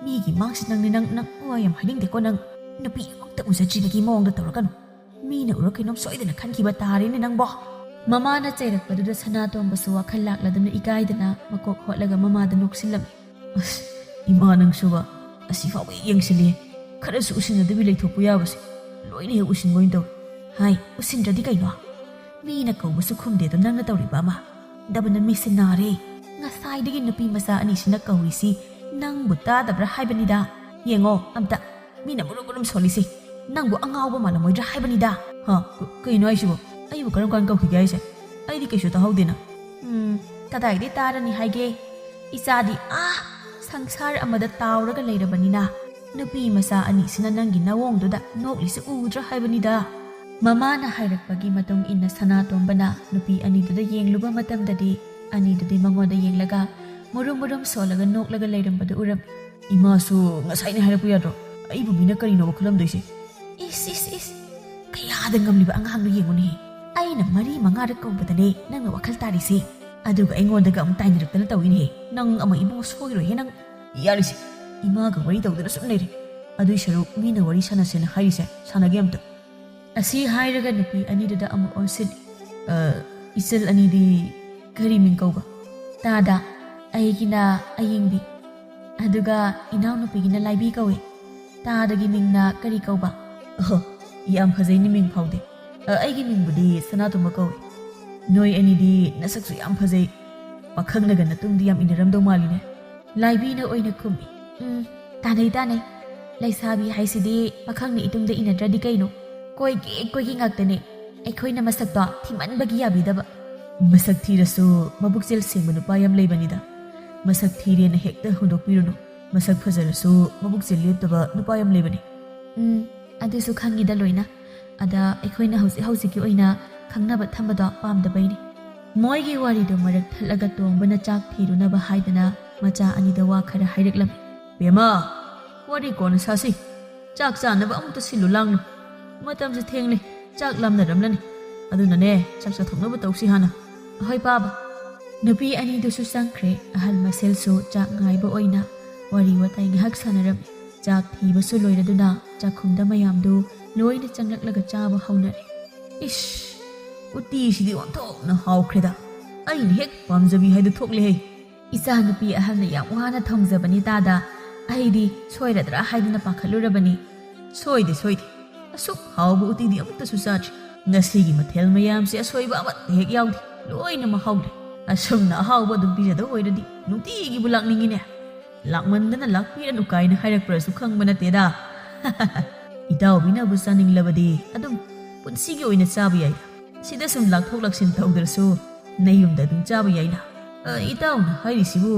ꯃꯤꯒꯤ ꯃꯥꯡꯁꯤ ꯅꯪꯅꯤ ꯅꯪ, ꯅꯪ ꯋꯥ ꯌꯥꯝ ꯍꯥꯏꯅꯤꯡꯗꯦꯀꯣ ꯅꯪ꯫ ꯅꯨꯄꯤ ꯑꯃꯨꯛꯇ ꯎꯖꯗ꯭ꯔꯤꯕꯒꯤ ꯃꯑꯣꯡꯗ ꯇꯧꯔꯒꯅꯨ꯫ ꯃꯤꯅ ꯎꯔ ꯀꯩꯅꯣꯝ ꯁꯣꯏꯗꯅ ꯈꯟꯈꯤꯕ ꯇꯥꯔꯦꯅꯦ ꯅꯪꯕꯣ"꯫ ꯃꯃꯥꯅ ꯆꯩꯔꯛꯄꯗꯨꯗ ꯁꯅꯥꯇꯣꯝꯕꯁꯨ ꯋꯥꯈꯜ ꯂꯥꯛꯂꯗꯨꯅ ꯏꯀꯥꯏꯗꯅ ꯃꯀꯣꯛ ꯍꯣꯠꯂꯒ ꯃꯃꯥꯗ ꯅꯣꯛꯁꯤꯜꯂꯝꯃꯤ꯫ "ꯑꯁ, ꯏꯃꯥ ꯅꯪꯁꯨꯕ, ꯑꯁꯤꯐꯥꯎꯕ ꯍꯦꯛ ꯌꯦꯡꯁꯤꯜꯂꯤ꯫ ꯈꯔꯁꯨ ꯎꯁꯤꯟꯅꯗꯕꯤ ꯂꯩꯊꯣꯛꯄ ꯌꯥꯕꯁꯦ ꯂꯣꯏꯅ ꯍꯦꯛ ꯎꯁꯤꯟꯕ ꯑꯣꯏꯅ ꯇꯧꯏ꯫ ꯍꯥꯏ, ꯎꯁꯤꯟꯗ꯭ꯔꯗꯤ ꯀꯩꯅꯣ? ꯃꯤꯅ ꯀꯧꯕꯁꯨ ꯈꯨꯝꯗꯦꯗꯣ ꯅꯪꯅ ꯇꯧꯔꯤꯕ ꯑꯃ꯫ ꯗꯕꯅ ꯃꯤꯠꯁꯦ ꯅꯥꯔꯦ꯫ ꯉꯁꯥꯏꯗꯒꯤ ꯅꯨꯄꯤ ꯃꯆꯥ ꯑꯅꯤꯁꯤꯅ ꯀꯧꯔꯤꯁꯤ ꯅꯪꯕꯨ ꯇꯥꯗꯕ꯭ꯔꯥ ꯍꯥꯏꯕꯅꯤꯗ꯫ ꯌꯦꯡꯉꯣ ꯑꯝꯇ, ꯃꯤꯅ ꯃꯨꯔꯨꯝ ꯃꯨꯔꯨꯝ ꯁꯣꯜꯂꯤꯁꯦ ꯅꯪꯕꯨ ꯑꯉꯥꯎꯕ ꯃꯥꯜꯂꯝꯃꯣꯏꯗ꯭ꯔꯥ ꯍꯥꯏꯕꯅꯤꯗ꯫ ꯍꯥ? ꯀ-, ꯀꯩꯅꯣ ꯍꯥꯏꯁꯤꯕꯣ? ꯑꯩꯕꯨ ꯀꯔꯝ ꯀꯥꯟꯗ ꯀꯧꯈꯤꯒꯦ ꯍꯥꯏꯁꯦ? ꯑꯩꯗꯤ ꯀꯩꯁꯨ ꯇꯥꯍꯧꯗꯦꯅ꯫ ꯎꯝ, ꯀꯗꯥꯏꯗꯩ ꯇꯥꯔꯅꯤ ꯍꯥꯏꯒꯦ? ꯏꯆꯥꯗꯤ ꯑꯥ ꯁꯪꯁꯥꯔ ꯑꯃꯗ ꯇꯥꯎꯔꯒ ꯂꯩꯔꯕꯅꯤꯅ ꯅꯨꯄꯤ ꯃꯆꯥ ꯑꯅꯤꯁꯤꯅ ꯅꯪꯒꯤ ꯅꯋꯣꯡꯗꯨꯗ ꯅꯣꯛꯂꯤꯁꯤ ꯎꯗ꯭ꯔꯥ ꯍꯥꯏꯕꯅꯤꯗ꯫ ꯃꯃꯥꯅ ꯍꯥꯏꯔꯛꯄꯒꯤ ꯃꯇꯨꯡ ꯏꯟꯅ ꯁꯅꯥꯇꯣꯝꯕꯅ ꯅꯨꯄꯤ ꯑꯅꯤꯗꯨꯗ ꯌꯦꯡꯂꯨꯕ ꯃꯇꯝꯗꯗꯤ ꯑꯅꯤꯗꯨꯗꯤ ꯃꯉꯣꯟꯗ ꯌꯦꯡꯂꯒ ꯃꯨꯔꯨꯝ ꯃꯨꯔꯨꯝ ꯁꯣꯜꯂꯒ ꯅꯣꯛꯂꯒ ꯂꯩꯔꯝꯕꯗꯨ ꯎꯔꯝꯃꯤ꯫ "ꯏꯃꯥꯁꯨ ꯉꯁꯥꯏꯅ ꯍꯥꯏꯔꯛꯄ ꯌꯥꯗ꯭ꯔꯣ? ꯑꯩꯕꯨ ꯃꯤꯅ ꯀꯔꯤꯅꯣꯕ ꯈꯜꯂꯝꯗꯣꯏꯁꯦ?" "ꯏꯁ, ꯏꯁ, ꯏꯁ, ꯀꯌꯥꯗ ꯉꯝꯂꯤꯕ ꯑꯉꯥꯡꯅꯣ ꯌꯦꯡꯉꯨꯅꯦ꯫ ꯑꯩꯅ ꯃꯔꯤ ꯃꯉꯥꯔꯛ ꯀꯧꯕꯗꯅꯦ ꯅꯪꯅ ꯋꯥꯈꯜ ꯇꯥꯔꯤꯁꯦ꯫ ꯑꯗꯨꯒ ꯑꯩꯉꯣꯟꯗꯒ ꯑꯃꯨꯛ ꯇꯥꯏꯅꯔꯛꯇꯅ ꯇꯧꯏꯅꯦꯍꯦ꯫ ꯅꯪ ꯑꯃ ꯏꯕꯨꯡꯉꯣ ꯁꯣꯏꯔꯣꯏꯍꯦ ꯅꯪ꯫ ꯌꯥꯔꯤꯁꯦ, ꯏꯃꯥꯒ ꯋꯥꯔꯤ ꯇꯧꯗꯅ ꯁꯨꯝ ꯂꯩꯔꯦ꯫ ꯑꯗꯨꯏ ꯁꯔꯨꯛ ꯃꯤꯅ ꯋꯥꯔꯤ ꯁꯥꯟꯅꯁꯦꯅ ꯍꯥꯏꯔꯤꯁꯦ ꯁꯥꯟꯅꯒꯦ ꯑꯝꯇ"꯫ ꯑꯁꯤ ꯍꯥꯏꯔꯒ ꯅꯨꯄꯤ ꯑꯅꯤꯗꯨꯗ ꯑꯃꯨꯛ ꯑꯣꯟꯁꯤꯜꯂꯤ꯫ "ꯑ, ꯏꯆꯜ ꯑꯅꯤꯗꯤ ꯀꯔꯤ ꯃꯤꯡ ꯀꯧꯕ?" "ꯇꯥꯗ, ꯑꯩꯒꯤꯅ ꯑꯌꯤꯡꯕꯤ, ꯑꯗꯨꯒ ꯏꯅꯥꯎꯅꯨꯄꯤꯒꯤꯅ ꯂꯥꯏꯕꯤ ꯀꯧꯏ꯫ ꯇꯥꯗꯒꯤ ꯃꯤꯡꯅ ꯀꯔꯤ ꯀꯧꯕ?" "ꯑꯍꯣ, ꯌꯥꯝ ꯐꯖꯩꯅꯦ ꯃꯤꯡ ꯐꯥꯎꯗꯤ꯫ ꯑ, ꯑꯩꯒꯤ ꯃꯤꯡꯕꯨꯗꯤ ꯁꯅꯥꯇꯣꯝꯕ ꯀꯧꯏ꯫ ꯅꯣꯏ ꯑꯅꯤꯗꯤ ꯅꯁꯛꯁꯨ ꯌꯥꯝ ꯐꯖꯩ꯫ ꯄꯥꯈꯪꯅꯒ ꯅꯇꯨꯡꯗꯤ ꯌꯥꯝ ꯏꯟꯅꯔꯝꯗꯧ ꯃꯥꯜꯂꯤꯅꯦ꯫ ꯂꯥꯏꯕꯤꯅ ꯑꯣꯏꯅ ꯈꯨꯝꯃꯤ꯫ "ꯎꯝ, ꯇꯥꯟꯅꯩ ꯇꯥꯟꯅꯩ꯫ ꯂꯩꯁꯥꯕꯤ ꯍꯥꯏꯁꯤꯗꯤ ꯄꯥꯈꯪꯅ ꯏꯇꯨꯡꯗ ꯏꯟꯅꯗ꯭ꯔꯗꯤ ꯀꯩꯅꯣ? ꯀꯣꯏꯒꯦ ꯀꯣꯏꯒꯦ ꯉꯥꯛꯇꯅꯦ꯫ ꯑꯩꯈꯣꯏꯅ ꯃꯁꯛꯇꯣ ꯊꯤꯃꯟꯕꯒꯤ ꯌꯥꯕꯤꯗꯕ꯫" "ꯃꯁꯛ ꯊꯤꯔꯁꯨ ꯃꯕꯨꯛꯆꯦꯜ ꯁꯦꯡꯕ ꯅꯨꯄꯥ ꯌꯥꯝ ꯂꯩꯕꯅꯤꯗ꯫ ꯃꯁꯛ ꯊꯤꯔꯦꯅ ꯍꯦꯛꯇ ꯍꯨꯟꯗꯣꯛꯄꯤꯔꯨꯅꯨ꯫ ꯃꯁꯛ ꯐꯖꯔꯁꯨ ꯃꯕꯨꯛꯆꯦꯜ ꯂꯦꯞꯇꯕ ꯅꯨꯄꯥ ꯌꯥꯝ ꯂꯩꯕꯅꯤ꯫" "ꯎꯝ, ꯑꯗꯨꯁꯨ ꯈꯪꯉꯤꯗ ꯂꯣꯏꯅ꯫ ꯑꯗ ꯑꯩꯈꯣꯏꯅ ꯍꯧꯖꯤꯛ ꯍꯧꯖꯤꯛꯀꯤ ꯑꯣꯏꯅ ꯈꯪꯅꯕ ꯊꯝꯕꯗꯣ ꯄꯥꯝꯗꯕꯩꯅꯦ꯫" ꯃꯣꯏꯒꯤ ꯋꯥꯔꯤꯗꯣ ꯃꯔꯛ ꯊꯠꯂꯒ ꯇꯣꯝꯕꯅ ꯆꯥꯛ ꯊꯤꯔꯨꯅꯕ ꯍꯥꯏꯗꯅ ꯃꯆꯥ ꯑꯅꯤꯗ ꯋꯥ ꯈꯔ ꯍꯥꯏꯔꯛꯂꯝꯃꯤ꯫ "ꯕꯦꯝꯃ, ꯋꯥꯔꯤ ꯀꯣꯟꯅ ꯁꯥꯁꯤ꯫ ꯆꯥꯛ ꯆꯥꯅꯕ ꯑꯃꯨꯛꯇ ꯁꯤꯜꯂꯨ ꯂꯥꯡꯅꯨ꯫ ꯃꯇꯝꯁꯦ ꯊꯦꯡꯂꯦ꯫ ꯆꯥꯛ ꯂꯥꯝꯅꯔꯝꯂꯅꯤ꯫ ꯑꯗꯨꯅꯅꯦ, ꯆꯥꯛ ꯆꯥꯊꯣꯛꯅꯕ ꯇꯧꯁꯤ ꯍꯥꯟꯅ꯫" "ꯍꯣꯏ, ꯄꯥꯕ꯫" ꯅꯨꯄꯤ ꯑꯅꯤꯗꯨꯁꯨ ꯆꯪꯈ꯭ꯔꯦ꯫ ꯑꯍꯜ ꯃꯁꯦꯜꯁꯨ ꯆꯥꯛ ꯉꯥꯏꯕ ꯑꯣꯏꯅ ꯋꯥꯔꯤ ꯋꯥꯇꯥꯏ ꯉꯥꯏꯍꯥꯛ ꯁꯥꯟꯅꯔꯝꯃꯤ꯫ ꯆꯥꯛ ꯊꯤꯕꯁꯨ ꯂꯣꯏꯔꯗꯨꯅ ꯆꯥꯛꯈꯨꯝꯗ ꯃꯌꯥꯝꯗꯨ ꯂꯣꯏꯅ ꯆꯪꯂꯛꯂꯒ ꯆꯥꯕ ꯍꯧꯅꯔꯦ꯫ "ꯏꯁ, ꯎꯇꯤꯁꯤꯗꯤ ꯑꯣꯟꯊꯣꯛꯅ ꯍꯥꯎꯈ꯭ꯔꯦꯗ꯫ ꯑꯩꯅ ꯍꯦꯛ ꯄꯥꯝꯖꯕꯤ ꯍꯥꯏꯗꯨ ꯊꯣꯛꯂꯦꯍꯦ꯫" "ꯏꯆꯥꯅꯨꯄꯤ ꯑꯍꯜꯅ ꯌꯥꯝ ꯋꯥꯅ ꯊꯣꯡꯖꯕꯅꯤ ꯇꯥꯗ꯫ ꯑꯩꯗꯤ ꯁꯣꯏꯔꯗ꯭ꯔꯥ ꯍꯥꯏꯗꯨꯅ ꯄꯥꯈꯠꯂꯨꯔꯕꯅꯤ꯫" "ꯁꯣꯏꯗꯦ, ꯁꯣꯏꯗꯦ꯫ ꯑꯁꯨꯛ ꯍꯥꯎꯕ ꯎꯇꯤꯗꯤ ꯑꯃꯨꯛꯇꯁꯨ ꯆꯥꯗ꯭ꯔꯤ꯫ ꯉꯁꯤꯒꯤ ꯃꯊꯦꯜ ꯃꯌꯥꯝꯁꯦ ꯑꯁꯣꯏꯕ ꯑꯃꯠꯇ ꯍꯦꯛ ꯌꯥꯎꯗꯦ꯫ ꯂꯣꯏꯅꯃꯛ ꯍꯥꯎꯔꯦ꯫ ꯑꯁꯨꯝꯅ ꯑꯍꯥꯎꯕ ꯑꯗꯨꯝ ꯄꯤꯖꯗꯧ ꯑꯣꯏꯔꯗꯤ ꯅꯨꯡꯇꯤꯒꯤꯕꯨ ꯂꯥꯛꯅꯤꯡꯉꯤꯅꯦ꯫ ꯂꯥꯛꯃꯟꯗꯅ ꯂꯥꯛꯄꯤꯔꯅꯨ ꯀꯥꯏꯅ ꯍꯥꯏꯔꯛꯄ꯭ꯔꯁꯨ ꯈꯪꯕ ꯅꯠꯇꯦꯗ꯫" "ꯏꯇꯥꯎꯕꯤꯅꯕꯨ ꯆꯥꯅꯤꯡꯂꯕꯗꯤ ꯑꯗꯨꯝ ꯄꯨꯟꯁꯤꯒꯤ ꯑꯣꯏꯅ ꯆꯥꯕ ꯌꯥꯏꯗ꯫ ꯁꯤꯗ ꯁꯨꯝ ꯂꯥꯛꯊꯣꯛ ꯂꯥꯛꯁꯤꯟ ꯇꯧꯗ꯭ꯔꯁꯨ ꯅꯌꯨꯝꯗ ꯑꯗꯨꯝ ꯆꯥꯕ ꯌꯥꯏꯅ꯫" "ꯑ, ꯏꯇꯥꯎꯅ ꯍꯥꯏꯔꯤꯁꯤꯕꯨ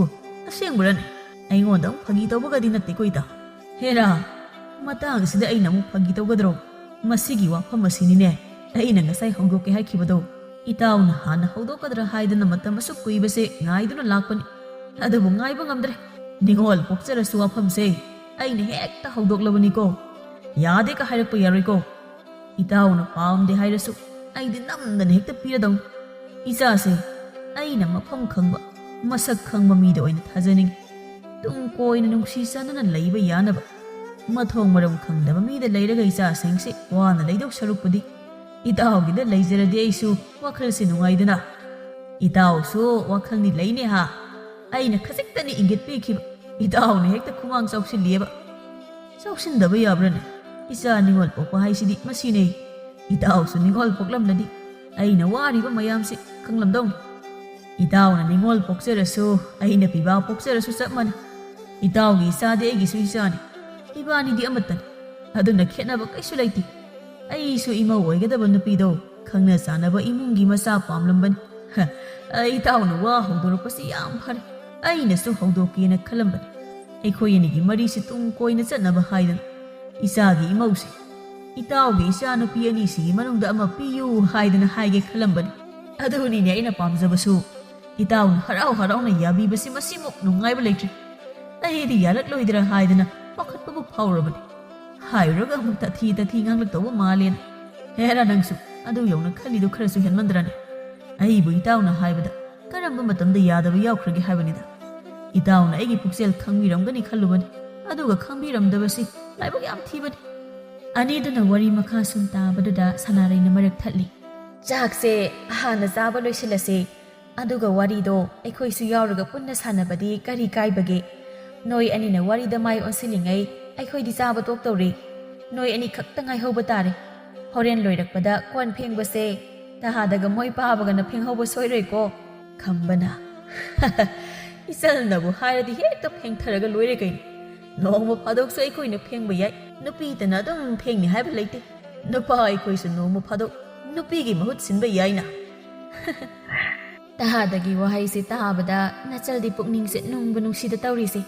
ꯑꯁꯦꯡꯕꯔꯅꯦ? ꯑꯩꯉꯣꯟꯗ ꯑꯃꯨꯛ ꯐꯥꯒꯤ ꯇꯧꯕꯒꯗꯤ ꯅꯠꯇꯦꯀꯣ, ꯏꯇꯥꯎ?" "ꯍꯦꯔꯥ, ꯃꯇꯥꯡꯁꯤꯗ ꯑꯩꯅ ꯑꯃꯨꯛ ꯐꯥꯒꯤ ꯇꯧꯒꯗ꯭ꯔꯣ? ꯃꯁꯤꯒꯤ ꯋꯥꯐꯝ ꯑꯁꯤꯅꯤꯅꯦ ꯑꯩꯅ ꯉꯁꯥꯏ ꯍꯧꯗꯣꯛꯀꯦ ꯍꯥꯏꯈꯤꯕꯗꯣ꯫ ꯏꯇꯥꯎꯅ ꯍꯥꯟꯅ ꯍꯧꯗꯣꯛꯀꯗ꯭ꯔꯥ ꯍꯥꯏꯗꯅ ꯃꯇꯝ ꯑꯁꯨꯛ ꯀꯨꯏꯕꯁꯦ ꯉꯥꯏꯗꯨꯅ ꯂꯥꯛꯄꯅꯤ꯫ ꯑꯗꯨꯕꯨ ꯉꯥꯏꯕ ꯉꯝꯗ꯭ꯔꯦ꯫ ꯅꯤꯡꯉꯣꯜ ꯄꯣꯛꯆꯔꯁꯨ ꯋꯥꯐꯝꯁꯦ ꯑꯩꯅ ꯍꯦꯛꯇ ꯍꯧꯗꯣꯛꯂꯕꯅꯤꯀꯣ꯫ ꯌꯥꯗꯦꯒ ꯍꯥꯏꯔꯛꯄ ꯌꯥꯔꯣꯏꯀꯣ꯫ ꯏꯇꯥꯎꯅ ꯄꯥꯝꯗꯦ ꯍꯥꯏꯔꯁꯨ ꯑꯩꯗꯤ ꯅꯝꯗꯅ ꯍꯦꯛꯇ ꯄꯤꯔꯗꯧꯅꯤ꯫ ꯏꯆꯥꯁꯦ ꯑꯩꯅ ꯃꯐꯝ ꯈꯪꯕ, ꯃꯁꯛ ꯈꯪꯕ ꯃꯤꯗ ꯑꯣꯏꯅ ꯊꯥꯖꯅꯤꯡꯉꯤ꯫ ꯇꯨꯡ ꯀꯣꯏꯅ ꯅꯨꯡꯁꯤ ꯆꯥꯟꯅꯅ ꯂꯩꯕ ꯌꯥꯅꯕ꯫ ꯃꯊꯣꯡ ꯃꯔꯝ ꯈꯪꯗꯕ ꯃꯤꯗ ꯂꯩꯔꯒ ꯏꯆꯥꯁꯤꯡꯁꯦ ꯋꯥꯅ ꯂꯩꯗꯧ ꯁꯔꯨꯛꯄꯨꯗꯤ ꯏꯇꯥꯎꯒꯤꯗ ꯂꯩꯖꯔꯗꯤ ꯑꯩꯁꯨ ꯋꯥꯈꯜꯁꯦ ꯅꯨꯡꯉꯥꯏꯗꯅ꯫" "ꯏꯇꯥꯎꯁꯨ ꯋꯥꯈꯜꯗꯤ ꯂꯩꯅꯦ ꯍꯥ? ꯑꯩꯅ ꯈꯖꯤꯛꯇꯅꯤ ꯏꯪꯒꯤꯠ ꯄꯤꯈꯤꯕ, ꯏꯇꯥꯎꯅ ꯍꯦꯛꯇ ꯈꯨꯃꯥꯡ ꯆꯥꯎꯁꯤꯜꯂꯤꯑꯕ꯫" "ꯆꯥꯎꯁꯤꯟꯗꯕ ꯌꯥꯕ꯭ꯔꯅꯦ? ꯏꯆꯥ ꯅꯤꯡꯉꯣꯜ ꯄꯣꯛꯄ ꯍꯥꯏꯁꯤꯗꯤ ꯃꯁꯤꯅꯦ꯫ ꯏꯇꯥꯎꯁꯨ ꯅꯤꯡꯉꯣꯜ ꯄꯣꯛꯂꯝꯂꯗꯤ ꯑꯩꯅ ꯋꯥꯔꯤꯕ ꯃꯌꯥꯝꯁꯤ ꯈꯪꯂꯝꯗꯧꯅꯤ꯫" "ꯏꯇꯥꯎꯅ ꯅꯤꯉꯣꯜ ꯄꯣꯛꯆꯔꯁꯨ, ꯑꯩꯅ ꯄꯤꯕꯥ ꯄꯣꯛꯆꯔꯁꯨ ꯆꯞ ꯃꯥꯟꯅꯩ꯫ ꯏꯇꯥꯎꯒꯤ ꯏꯆꯥꯗꯤ ꯑꯩꯒꯤꯁꯨ ꯏꯆꯥꯅꯤ꯫ ꯏꯕꯥꯅꯤꯗꯤ ꯑꯃꯠꯇꯅꯤ꯫ ꯑꯗꯨꯅ ꯈꯦꯠꯅꯕ ꯀꯩꯁꯨ ꯂꯩꯇꯦ꯫ ꯑꯩꯁꯨ ꯏꯃꯧ ꯑꯣꯏꯒꯗꯕ ꯅꯨꯄꯤꯗꯣ ꯈꯪꯅ ꯆꯥꯟꯅꯕ ꯏꯃꯨꯡꯒꯤ ꯃꯆꯥ ꯄꯥꯝꯂꯝꯕꯅꯤ꯫ ꯍ, ꯏꯇꯥꯎꯅ ꯋꯥ ꯍꯧꯗꯣꯔꯛꯄꯁꯤ ꯌꯥꯝ ꯐꯔꯦ꯫ ꯑꯩꯅꯁꯨ ꯍꯧꯗꯣꯛꯀꯦꯅ ꯈꯜꯂꯝꯕꯅꯤ꯫ ꯑꯩꯈꯣꯏ ꯑꯅꯤꯒꯤ ꯃꯔꯤꯁꯤ ꯇꯨꯡ ꯀꯣꯏꯅ ꯆꯠꯅꯕ ꯍꯥꯏꯗꯅ ꯏꯆꯥꯒꯤ ꯏꯃꯧꯁꯦ, ꯏꯇꯥꯎꯒꯤ ꯏꯆꯥꯅꯨꯄꯤ ꯑꯅꯤꯁꯤꯒꯤ ꯃꯅꯨꯡꯗ ꯑꯃ ꯄꯤꯌꯨ ꯍꯥꯏꯗꯅ ꯍꯥꯏꯒꯦ ꯈꯜꯂꯝꯕꯅꯤ꯫ ꯑꯗꯨꯅꯤꯅꯦ ꯑꯩꯅ ꯄꯥꯝꯖꯕꯁꯨ꯫ ꯏꯇꯥꯎꯅ ꯍꯔꯥꯎ ꯍꯔꯥꯎꯅ ꯌꯥꯕꯤꯕꯁꯤ ꯃꯁꯤꯃꯨꯛ ꯅꯨꯡꯉꯥꯏꯕ ꯂꯩꯇ꯭ꯔꯤ꯫ ꯑꯩꯗꯤ ꯌꯥꯔꯛꯂꯣꯏꯗ꯭ꯔꯥ ꯍꯥꯏꯗꯅ ꯄꯥꯈꯠꯄꯕꯨ ꯐꯥꯎꯔꯕꯅꯤ꯫ ꯍꯥꯏꯔꯨꯔꯒ ꯑꯃꯨꯛ ꯇꯥꯊꯤ ꯇꯥꯊꯤ ꯉꯥꯡꯂꯛꯇꯧꯕ ꯃꯥꯜꯂꯦꯅ꯫ ꯍꯦꯔꯥ ꯅꯪꯁꯨ, ꯑꯗꯨ ꯌꯧꯅ ꯈꯜꯂꯤꯗꯨ ꯈꯔꯁꯨ ꯍꯦꯟꯃꯟꯗ꯭ꯔꯅꯦ? ꯑꯩꯕꯨ ꯏꯇꯥꯎꯅ ꯍꯥꯏꯕꯗ ꯀꯔꯝꯕ ꯃꯇꯝꯗ ꯌꯥꯗꯕ ꯌꯥꯎꯈ꯭ꯔꯒꯦ ꯍꯥꯏꯕꯅꯤꯗ꯫ ꯏꯇꯥꯎꯅ ꯑꯩꯒꯤ ꯄꯨꯛꯆꯦꯜ ꯈꯪꯕꯤꯔꯝꯒꯅꯤ ꯈꯜꯂꯨꯕꯅꯤ, ꯑꯗꯨꯒ ꯈꯪꯕꯤꯔꯝꯗꯕꯁꯤ ꯂꯥꯏꯕꯛ ꯌꯥꯝ ꯊꯤꯕꯅꯤ꯫ ꯑꯅꯤꯗꯨꯅ ꯋꯥꯔꯤ ꯃꯈꯥ ꯁꯨꯝ ꯇꯥꯕꯗꯨꯗ ꯁꯅꯥꯔꯩꯅ ꯃꯔꯛ ꯊꯠꯂꯤ꯫ "ꯆꯥꯛꯁꯦ ꯍꯥꯟꯅ ꯆꯥꯕ ꯂꯣꯏꯁꯤꯜꯂꯁꯤ, ꯑꯗꯨꯒ ꯋꯥꯔꯤꯗꯣ ꯑꯩꯈꯣꯏꯁꯨ ꯌꯥꯎꯔꯒ ꯄꯨꯟꯅ ꯁꯥꯟꯅꯕꯗꯤ ꯀꯔꯤ ꯀꯥꯏꯕꯒꯦ? ꯅꯣꯏ ꯑꯅꯤꯅ ꯋꯥꯔꯤꯗ ꯃꯥꯏ ꯑꯣꯟꯁꯤꯜꯂꯤꯉꯩ ꯑꯩꯈꯣꯏꯗꯤ ꯆꯥꯕ ꯇꯣꯛꯇꯧꯔꯤ꯫ ꯅꯣꯏ ꯑꯅꯤ ꯈꯛꯇ ꯉꯥꯏꯍꯧꯕ ꯇꯥꯔꯦ꯫ ꯍꯣꯔꯦꯟ ꯂꯣꯏꯔꯛꯄꯗ ꯀꯣꯟ ꯐꯦꯡꯕꯁꯦ ꯇꯍꯥꯗꯒ ꯃꯣꯏ ꯄꯥꯕꯒꯅ ꯐꯦꯡꯍꯧꯕ ꯁꯣꯏꯔꯣꯏꯀꯣ?" ꯈꯝꯕꯅ, "ꯏꯆꯜꯅꯕꯨ ꯍꯥꯏꯔꯗꯤ ꯍꯦꯛꯇ ꯐꯦꯡꯊꯔꯒ ꯂꯣꯏꯔꯦ ꯀꯩꯅꯣ꯫ ꯅꯣꯡꯃ ꯐꯥꯗꯣꯛꯁꯨ ꯑꯩꯈꯣꯏꯅ ꯐꯦꯡꯕ ꯌꯥꯏ꯫ ꯅꯨꯄꯤꯇꯅ ꯑꯗꯨꯝ ꯐꯦꯡꯅꯤ ꯍꯥꯏꯕ ꯂꯩꯇꯦ꯫ ꯅꯨꯄꯥ ꯑꯩꯈꯣꯏꯁꯨ ꯅꯣꯡꯃ ꯐꯥꯗꯣꯛ ꯅꯨꯄꯤꯒꯤ ꯃꯍꯨꯠ ꯁꯤꯟꯕ ꯌꯥꯏꯅ꯫" ꯇꯍꯥꯗꯒꯤ ꯋꯥꯍꯩꯁꯦ ꯇꯥꯕꯗ ꯅꯆꯜꯗꯤ ꯄꯨꯛꯅꯤꯡꯁꯦ ꯅꯨꯡꯕ ꯅꯨꯡꯁꯤꯗ ꯇꯧꯔꯤꯁꯦ꯫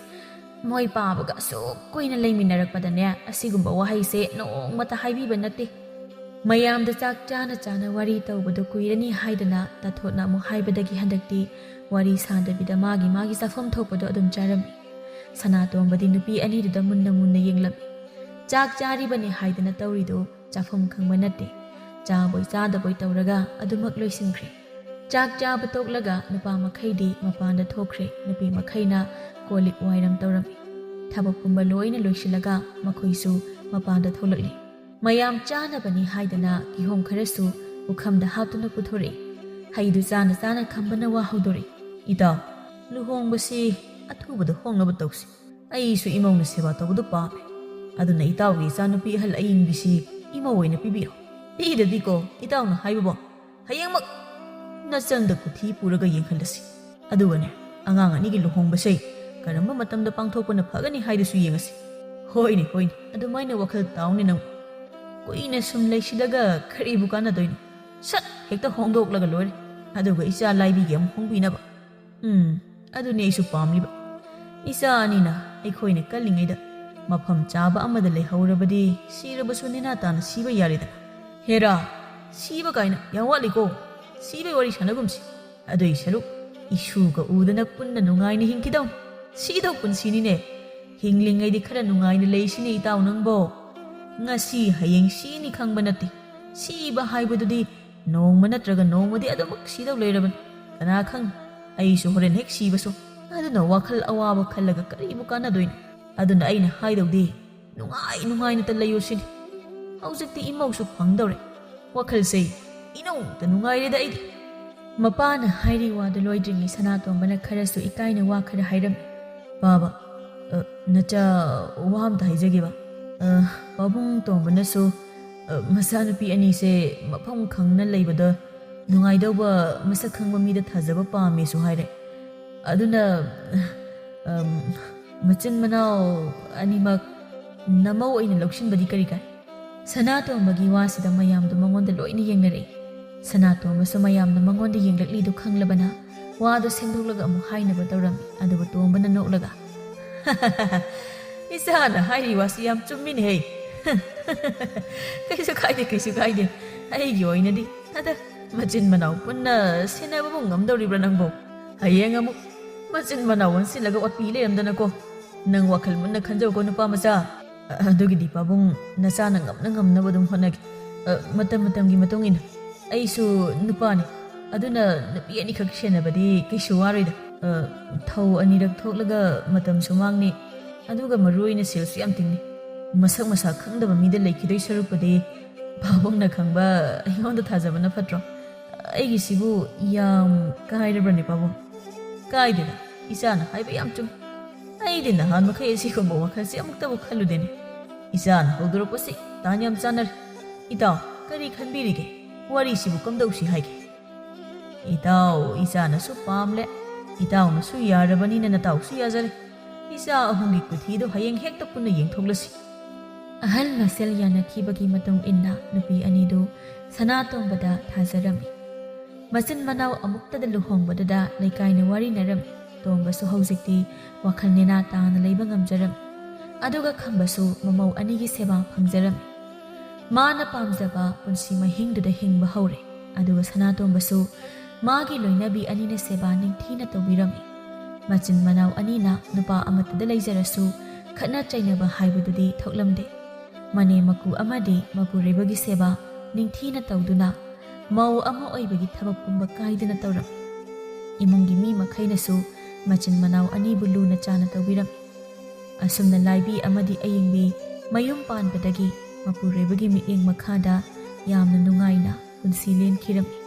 ꯃꯣꯏ ꯄꯥꯕꯒ ꯑꯁꯨꯛ ꯀꯨꯏꯅ ꯂꯩꯃꯤꯟꯅꯔꯛꯄꯗꯅꯦ, ꯑꯁꯤꯒꯨꯝꯕ ꯋꯥꯍꯩꯁꯦ ꯅꯣꯡꯃꯇ ꯍꯥꯏꯕꯤꯕ ꯅꯠꯇꯦ꯫ ꯃꯌꯥꯝꯗ ꯆꯥꯛ ꯆꯥꯅ ꯆꯥꯅ ꯋꯥꯔꯤ ꯇꯧꯕꯗꯣ ꯀꯨꯏꯔꯅꯤ ꯍꯥꯏꯗꯅ ꯇꯥꯊꯣꯠꯅ ꯑꯃꯨꯛ ꯍꯥꯏꯕꯗꯒꯤ ꯍꯟꯗꯛꯇꯤ ꯋꯥꯔꯤ ꯁꯥꯗꯕꯤꯗ ꯃꯥꯒꯤ ꯃꯥꯒꯤ ꯆꯥꯐꯝ ꯊꯣꯛꯄꯗꯣ ꯑꯗꯨꯝ ꯆꯥꯔꯝꯃꯤ꯫ ꯁꯅꯥꯇꯣꯝꯕꯗꯤ ꯅꯨꯄꯤ ꯑꯅꯤꯗꯨꯗ ꯃꯨꯟꯅ ꯃꯨꯟꯅ ꯌꯦꯡꯂꯝꯃꯤ꯫ ꯆꯥꯛ ꯆꯥꯔꯤꯕꯅꯤ ꯍꯥꯏꯗꯅ ꯇꯧꯔꯤꯗꯨ ꯆꯥꯐꯝ ꯈꯪꯕ ꯅꯠꯇꯦ꯫ ꯆꯥꯕꯣꯏ ꯆꯥꯗꯕꯣꯏ ꯇꯧꯔꯒ ꯑꯗꯨꯃꯛ ꯂꯣꯏꯁꯤꯟꯈ꯭ꯔꯦ꯫ ꯆꯥꯛ ꯆꯥꯕ ꯇꯣꯛꯂꯒ ꯅꯨꯄꯥ ꯃꯈꯩꯗꯤ ꯃꯄꯥꯟꯗ ꯊꯣꯛꯈ꯭ꯔꯦ, ꯅꯨꯄꯤ ꯃꯈꯩꯅ ꯀꯣꯜ ꯂꯤꯛ ꯋꯥꯏꯔꯝ ꯇꯧꯔꯝꯃꯤ꯫ ꯊꯕꯛ ꯄꯨꯝꯕ ꯂꯣꯏꯅ ꯂꯣꯏꯁꯤꯜꯂꯒ ꯃꯈꯣꯏꯁꯨ ꯃꯄꯥꯟꯗ ꯊꯣꯛꯂꯛꯂꯤ꯫ ꯃꯌꯥꯝ ꯆꯥꯅꯕꯅꯤ ꯍꯥꯏꯗꯅ ꯀꯤꯍꯣꯝ ꯈꯔꯁꯨ ꯄꯨꯈꯝꯗ ꯍꯥꯞꯇꯨꯅ ꯄꯨꯊꯣꯔꯛꯏ꯫ ꯍꯩꯗꯨ ꯆꯥꯅ ꯆꯥꯅ ꯈꯝꯕꯅ ꯋꯥ ꯍꯧꯗꯣꯔꯛꯏ꯫ "ꯏꯇꯥꯎ, ꯂꯨꯍꯣꯡꯕꯁꯤ ꯑꯊꯨꯕꯗ ꯍꯣꯡꯅꯕ ꯇꯧꯁꯤ꯫ ꯑꯩꯁꯨ ꯏꯃꯧꯅ ꯁꯦꯕꯥ ꯇꯧꯕꯗꯨ ꯄꯥꯝꯃꯤ꯫ ꯑꯗꯨꯅ ꯏꯇꯥꯎꯒꯤ ꯏꯆꯥꯅꯨꯄꯤ ꯑꯍꯜ ꯑꯌꯤꯡꯕꯤꯁꯤ ꯏꯃꯧ ꯑꯣꯏꯅ ꯄꯤꯕꯤꯔꯣ꯫ ꯄꯤꯗꯗꯤꯀꯣ, ꯏꯇꯥꯎꯅ ꯍꯥꯏꯕꯕꯣ ꯍꯌꯦꯡꯃꯛ ꯅꯆꯟꯗ ꯈꯨꯊꯤ ꯄꯨꯔꯒ ꯌꯦꯡꯍꯜꯂꯁꯤ꯫ ꯑꯗꯨꯒꯅꯦ, ꯑꯉꯥꯡ ꯑꯅꯤꯒꯤ ꯂꯨꯍꯣꯡꯕꯁꯦ ꯀꯔꯝꯕ ꯃꯇꯝꯗ ꯄꯥꯡꯊꯣꯛꯄꯅ ꯐꯒꯅꯤ ꯍꯥꯏꯗꯨꯁꯨ ꯌꯦꯡꯉꯁꯤ꯫ ꯍꯣꯏꯅꯦ, ꯍꯣꯏꯅꯦ, ꯑꯗꯨꯃꯥꯏꯅ ꯋꯥꯈꯜ ꯇꯥꯎꯅꯦ ꯅꯪ꯫ ꯀꯨꯏꯅ ꯁꯨꯝ ꯂꯩꯁꯤꯜꯂꯒ ꯀꯔꯤꯕꯨ ꯀꯥꯟꯅꯗꯣꯏꯅꯣ? ꯁꯠ ꯍꯦꯛꯇ ꯍꯣꯡꯗꯣꯛꯂꯒ ꯂꯣꯏꯔꯦ꯫ ꯑꯗꯨꯒ ꯏꯆꯥ ꯂꯥꯏꯕꯤꯒꯤ ꯑꯃꯨꯛ ꯍꯣꯡꯕꯤꯅꯕ꯫ ꯎꯝ, ꯑꯗꯨꯅꯦ ꯑꯩꯁꯨ ꯄꯥꯝꯂꯤꯕ꯫ ꯏꯆꯥ ꯑꯅꯤꯅ ꯑꯩꯈꯣꯏꯅ ꯀꯜꯂꯤꯉꯩꯗ ꯃꯐꯝ ꯆꯥꯕ ꯑꯃꯗ ꯂꯩꯍꯧꯔꯕꯗꯤ ꯁꯤꯔꯕꯁꯨ ꯅꯦꯅꯥ ꯇꯥꯅ ꯁꯤꯕ ꯌꯥꯔꯦꯗꯅ꯫ ꯍꯦꯔꯥ, ꯁꯤꯕ ꯀꯥꯏꯅ ꯌꯥꯝ ꯋꯥꯠꯂꯤꯀꯣ꯫ ꯁꯤꯕꯩ ꯋꯥꯔꯤ ꯁꯥꯟꯅꯒꯨꯝꯁꯤ꯫ ꯑꯗꯨꯏ ꯁꯔꯨꯛ ꯏꯁꯨꯒ ꯎꯗꯅ ꯄꯨꯟꯅ ꯅꯨꯡꯉꯥꯏꯅ ꯍꯤꯡꯈꯤꯗꯧꯅꯤ꯫ ꯁꯤꯗꯧ ꯄꯨꯟꯁꯤꯅꯤꯅꯦ꯫ ꯍꯤꯡꯂꯤꯉꯩꯗꯤ ꯈꯔ ꯅꯨꯡꯉꯥꯏꯅ ꯂꯩꯁꯤꯅꯦ ꯏꯇꯥꯎ ꯅꯪꯕꯣ꯫ ꯉꯁꯤ ꯍꯌꯦꯡ ꯁꯤꯅꯤ ꯈꯪꯕ ꯅꯠꯇꯦ꯫ ꯁꯤꯕ ꯍꯥꯏꯕꯗꯨꯗꯤ ꯅꯣꯡꯃ ꯅꯠꯇ꯭ꯔꯒ ꯅꯣꯡꯃꯗꯤ ꯑꯗꯨꯃꯛ ꯁꯤꯗꯧ ꯂꯩꯔꯕꯅꯤ꯫ ꯀꯅꯥ ꯈꯪ, ꯑꯩꯁꯨ ꯍꯣꯔꯦꯟ ꯍꯦꯛ ꯁꯤꯕꯁꯨ꯫ ꯑꯗꯨꯅ ꯋꯥꯈꯜ ꯑꯋꯥꯕ ꯈꯜꯂꯒ ꯀꯔꯤꯕꯨ ꯀꯥꯟꯅꯗꯣꯏꯅꯣ? ꯑꯗꯨꯅ ꯑꯩꯅ ꯍꯥꯏꯗꯧꯗꯤ, ꯅꯨꯡꯉꯥꯏ ꯅꯨꯡꯉꯥꯏꯅꯇ ꯂꯩꯌꯨ ꯁꯤꯅꯤ꯫ ꯍꯧꯖꯤꯛꯇꯤ ꯏꯃꯧꯁꯨ ꯐꯪꯗꯧꯔꯦ꯫ ꯋꯥꯈꯜꯁꯦ ꯏꯅꯧꯇ ꯅꯨꯡꯉꯥꯏꯔꯦꯗ ꯑꯩꯗꯤ꯫ ꯃꯄꯥꯅ ꯍꯥꯏꯔꯤ ꯋꯥꯗꯨ ꯂꯣꯏꯗ꯭ꯔꯤꯉꯩ ꯁꯅꯥꯇꯣꯝꯕꯅ ꯈꯔꯁꯨ ꯏꯀꯥꯏꯅ ꯋꯥ ꯈꯔ ꯍꯥꯏꯔꯝꯃꯤ꯫ "ꯕꯥꯕꯥ, ꯑ, ꯅꯆꯥ, ꯋꯥ ꯑꯝꯇ ꯍꯥꯏꯖꯒꯦꯕ꯫ ꯑ, ꯄꯥꯕꯨꯡ ꯇꯣꯝꯕꯅꯁꯨ, ꯑ, ꯃꯆꯥꯅꯨꯄꯤ ꯑꯅꯤꯁꯦ ꯃꯐꯝ ꯈꯪꯅ ꯂꯩꯕꯗ ꯅꯨꯡꯉꯥꯏꯗꯧꯕ, ꯃꯁꯛ ꯈꯪꯕ ꯃꯤꯗ ꯊꯥꯖꯕ ꯄꯥꯝꯃꯦꯁꯨ ꯍꯥꯏꯔꯦ꯫ ꯑꯗꯨꯅ, ꯑꯝ, ꯃꯆꯤꯟ ꯃꯅꯥꯎ ꯑꯅꯤꯃꯛ ꯅꯃꯧ ꯑꯣꯏꯅ ꯂꯧꯁꯤꯟꯕꯗꯤ ꯀꯔꯤ ꯀꯥꯏ?" ꯁꯅꯥꯇꯣꯝꯕꯒꯤ ꯋꯥꯁꯤꯗ ꯃꯌꯥꯝꯗꯨ ꯃꯉꯣꯟꯗ ꯂꯣꯏꯅ ꯌꯦꯡꯅꯔꯛꯏ꯫ ꯁꯅꯥꯇꯣꯝꯕꯁꯨ ꯃꯌꯥꯝꯅ ꯃꯉꯣꯟꯗ ꯌꯦꯡꯂꯛꯂꯤꯗꯨ ꯈꯪꯂꯕꯅ ꯋꯥꯗꯨ ꯁꯦꯝꯗꯣꯛꯂꯒ ꯑꯃꯨꯛ ꯍꯥꯏꯅꯕ ꯇꯧꯔꯝꯃꯤ꯫ ꯑꯗꯨꯕꯨ ꯇꯣꯝꯕꯅ ꯅꯣꯛꯂꯒ, "ꯏꯆꯥꯅ ꯍꯥꯏꯔꯤ ꯋꯥꯁꯤ ꯌꯥꯝ ꯆꯨꯝꯃꯤꯅꯦꯍꯦ꯫ ꯀꯩꯁꯨ ꯀꯥꯏꯗꯦ, ꯀꯩꯁꯨ ꯀꯥꯏꯗꯦ꯫ ꯑꯩꯒꯤ ꯑꯣꯏꯅꯗꯤ ꯑꯗ ꯃꯆꯤꯟ ꯃꯅꯥꯎ ꯄꯨꯟꯅ ꯁꯦꯟꯅꯕꯕꯨ ꯉꯝꯗꯧꯔꯤꯕ꯭ꯔꯥ ꯅꯪꯕꯣ? ꯍꯌꯦꯡ ꯑꯃꯨꯛ ꯃꯆꯤꯟ ꯃꯅꯥꯎ ꯑꯣꯟꯁꯤꯜꯂꯒ ꯑꯣꯠꯄꯤ ꯂꯩꯔꯝꯗꯅꯀꯣ꯫ ꯅꯪ ꯋꯥꯈꯜ ꯃꯨꯟꯅ ꯈꯟꯖꯧꯀꯣ ꯅꯨꯄꯥ ꯃꯆꯥ꯫ ꯑ, ꯑꯗꯨꯒꯤꯗꯤ ꯄꯥꯕꯨꯡ, ꯅꯆꯥꯅ ꯉꯝꯅ ꯉꯝꯅꯕ ꯑꯗꯨꯝ ꯍꯣꯠꯅꯒꯦ꯫ ꯑ, ꯃꯇꯝ ꯃꯇꯝꯒꯤ ꯃꯇꯨꯡ ꯏꯟꯅ꯫ ꯑꯩꯁꯨ ꯅꯨꯄꯥꯅꯤ, ꯑꯗꯨꯅ ꯅꯨꯄꯤ ꯑꯅꯤꯈꯛ ꯁꯦꯟꯅꯕꯗꯤ ꯀꯩꯁꯨ ꯋꯥꯔꯣꯏꯗ꯫ ꯑ, ꯊꯧ ꯑꯅꯤꯔꯛ ꯊꯣꯛꯂꯒ ꯃꯇꯝꯁꯨ ꯃꯥꯡꯅꯤ, ꯑꯗꯨꯒ ꯃꯔꯨ ꯑꯣꯏꯅ ꯁꯦꯜꯁꯨ ꯌꯥꯝ ꯇꯤꯡꯅꯤ꯫ ꯃꯁꯛ ꯃꯁꯥ ꯈꯪꯗꯕ ꯃꯤꯗ ꯂꯩꯈꯤꯗꯣꯏ ꯁꯔꯨꯛꯄꯨꯗꯤ ꯄꯥꯕꯨꯡꯅ ꯈꯪꯕ ꯑꯩꯉꯣꯟꯗ ꯊꯥꯖꯕꯅ ꯐꯠꯇ꯭ꯔꯣ? ꯑꯩꯒꯤꯁꯤꯕꯨ ꯌꯥꯝ ꯀꯥꯏꯔꯕ꯭ꯔꯅꯦ ꯄꯥꯕꯨꯡ?" "ꯀꯥꯏꯗꯦꯗ, ꯏꯆꯥꯅ ꯍꯥꯏꯕ ꯌꯥꯝ ꯆꯨꯝ꯫ ꯑꯩꯗꯤ ꯅꯍꯥꯟ ꯃꯈꯩ ꯑꯁꯤꯒꯨꯝꯕ ꯋꯥꯈꯜꯁꯦ ꯑꯃꯨꯛꯇꯕꯨ ꯈꯜꯂꯨꯗꯦꯅꯦ꯫ ꯏꯆꯥꯅ ꯍꯧꯗꯣꯔꯛꯄꯁꯤ ꯇꯥꯟ ꯌꯥꯝ ꯆꯥꯟꯅꯔꯦ꯫ ꯏꯇꯥꯎ, ꯀꯔꯤ ꯈꯟꯕꯤꯔꯤꯒꯦ? ꯋꯥꯔꯤꯁꯤꯕꯨ ꯀꯝꯗꯧꯁꯤ ꯍꯥꯏꯒꯦ?" "ꯏꯇꯥꯎ, ꯏꯆꯥꯅꯁꯨ ꯄꯥꯝꯂꯦ, ꯏꯇꯥꯎꯅꯁꯨ ꯌꯥꯔꯕꯅꯤꯅ ꯅꯇꯥꯎꯁꯨ ꯌꯥꯖꯔꯦ꯫ ꯏꯆꯥ ꯑꯍꯨꯝꯒꯤ ꯀꯨꯊꯤꯗꯣ ꯍꯌꯦꯡ ꯍꯦꯛꯇ ꯄꯨꯟꯅ ꯌꯦꯡꯊꯣꯛꯂꯁꯤ꯫" ꯑꯍꯜ ꯃꯁꯦꯜ ꯌꯥꯅꯈꯤꯕꯒꯤ ꯃꯇꯨꯡ ꯏꯟꯅ ꯅꯨꯄꯤ ꯑꯅꯤꯗꯨ ꯁꯅꯥꯇꯣꯝꯕꯗ ꯊꯥꯖꯔꯝꯃꯤ꯫ ꯃꯆꯤꯟ ꯃꯅꯥꯎ ꯑꯃꯨꯛꯇꯗ ꯂꯨꯍꯣꯡꯕꯗꯨꯗ ꯂꯩꯀꯥꯏꯅ ꯋꯥꯔꯤꯅꯔꯝꯃꯤ꯫ ꯇꯣꯝꯕꯁꯨ ꯍꯧꯖꯤꯛꯇꯤ ꯋꯥꯈꯜ ꯅꯦꯅꯥ ꯇꯥꯅ ꯂꯩꯕ ꯉꯝꯖꯔꯝꯃꯤ꯫ ꯑꯗꯨꯒ ꯈꯝꯕꯁꯨ ꯃꯃꯧ ꯑꯅꯤꯒꯤ ꯁꯦꯕꯥ ꯐꯪꯖꯔꯝꯃꯤ꯫ ꯃꯥꯅ ꯄꯥꯝꯖꯕ ꯄꯨꯟꯁꯤ ꯃꯍꯤꯡꯗꯨꯗ ꯍꯤꯡꯕ ꯍꯧꯔꯦ꯫ ꯑꯗꯨꯒ ꯁꯅꯥꯇꯣꯝꯕꯁꯨ ꯃꯥꯒꯤ ꯂꯣꯏꯅꯕꯤ ꯑꯅꯤꯅ ꯁꯦꯕꯥ ꯅꯤꯡꯊꯤꯅ ꯇꯧꯕꯤꯔꯝꯃꯤ꯫ ꯃꯆꯤꯟ ꯃꯅꯥꯎ ꯑꯅꯤꯅ ꯅꯨꯄꯥ ꯑꯃꯠꯇꯗ ꯂꯩꯖꯔꯁꯨ ꯈꯠꯅ ꯆꯩꯅꯕ ꯍꯥꯏꯕꯗꯨꯗꯤ ꯊꯣꯛꯂꯝꯗꯦ꯫ ꯃꯅꯦꯝ ꯃꯀꯨ ꯑꯃꯗꯤ ꯃꯄꯨꯔꯣꯏꯕꯒꯤ ꯁꯦꯕꯥ ꯅꯤꯡꯊꯤꯅ ꯇꯧꯗꯨꯅ ꯃꯧ ꯑꯃ ꯑꯣꯏꯕꯒꯤ ꯊꯕꯛ ꯄꯨꯝꯕ ꯀꯥꯏꯗꯅ ꯇꯧꯔꯝꯃꯤ꯫ ꯏꯃꯨꯡꯒꯤ ꯃꯤ ꯃꯈꯩꯅꯁꯨ ꯃꯆꯤꯟ ꯃꯅꯥꯎ ꯑꯅꯤꯕꯨ ꯂꯨꯅ ꯆꯥꯅ ꯇꯧꯕꯤꯔꯝꯃꯤ꯫ ꯑꯁꯨꯝꯅ ꯂꯥꯏꯕꯤ ꯑꯃꯗꯤ ꯑꯌꯤꯡꯕꯤ ꯃꯌꯨꯝ ꯄꯥꯟꯕꯗꯒꯤ ꯃꯄꯨꯔꯣꯏꯕꯒꯤ ꯃꯤꯠꯌꯦꯡ ꯃꯈꯥꯗ ꯌꯥꯝꯅ ꯅꯨꯡꯉꯥꯏꯅ ꯄꯨꯟꯁꯤ ꯂꯦꯟꯈꯤꯔꯝꯃꯤ꯫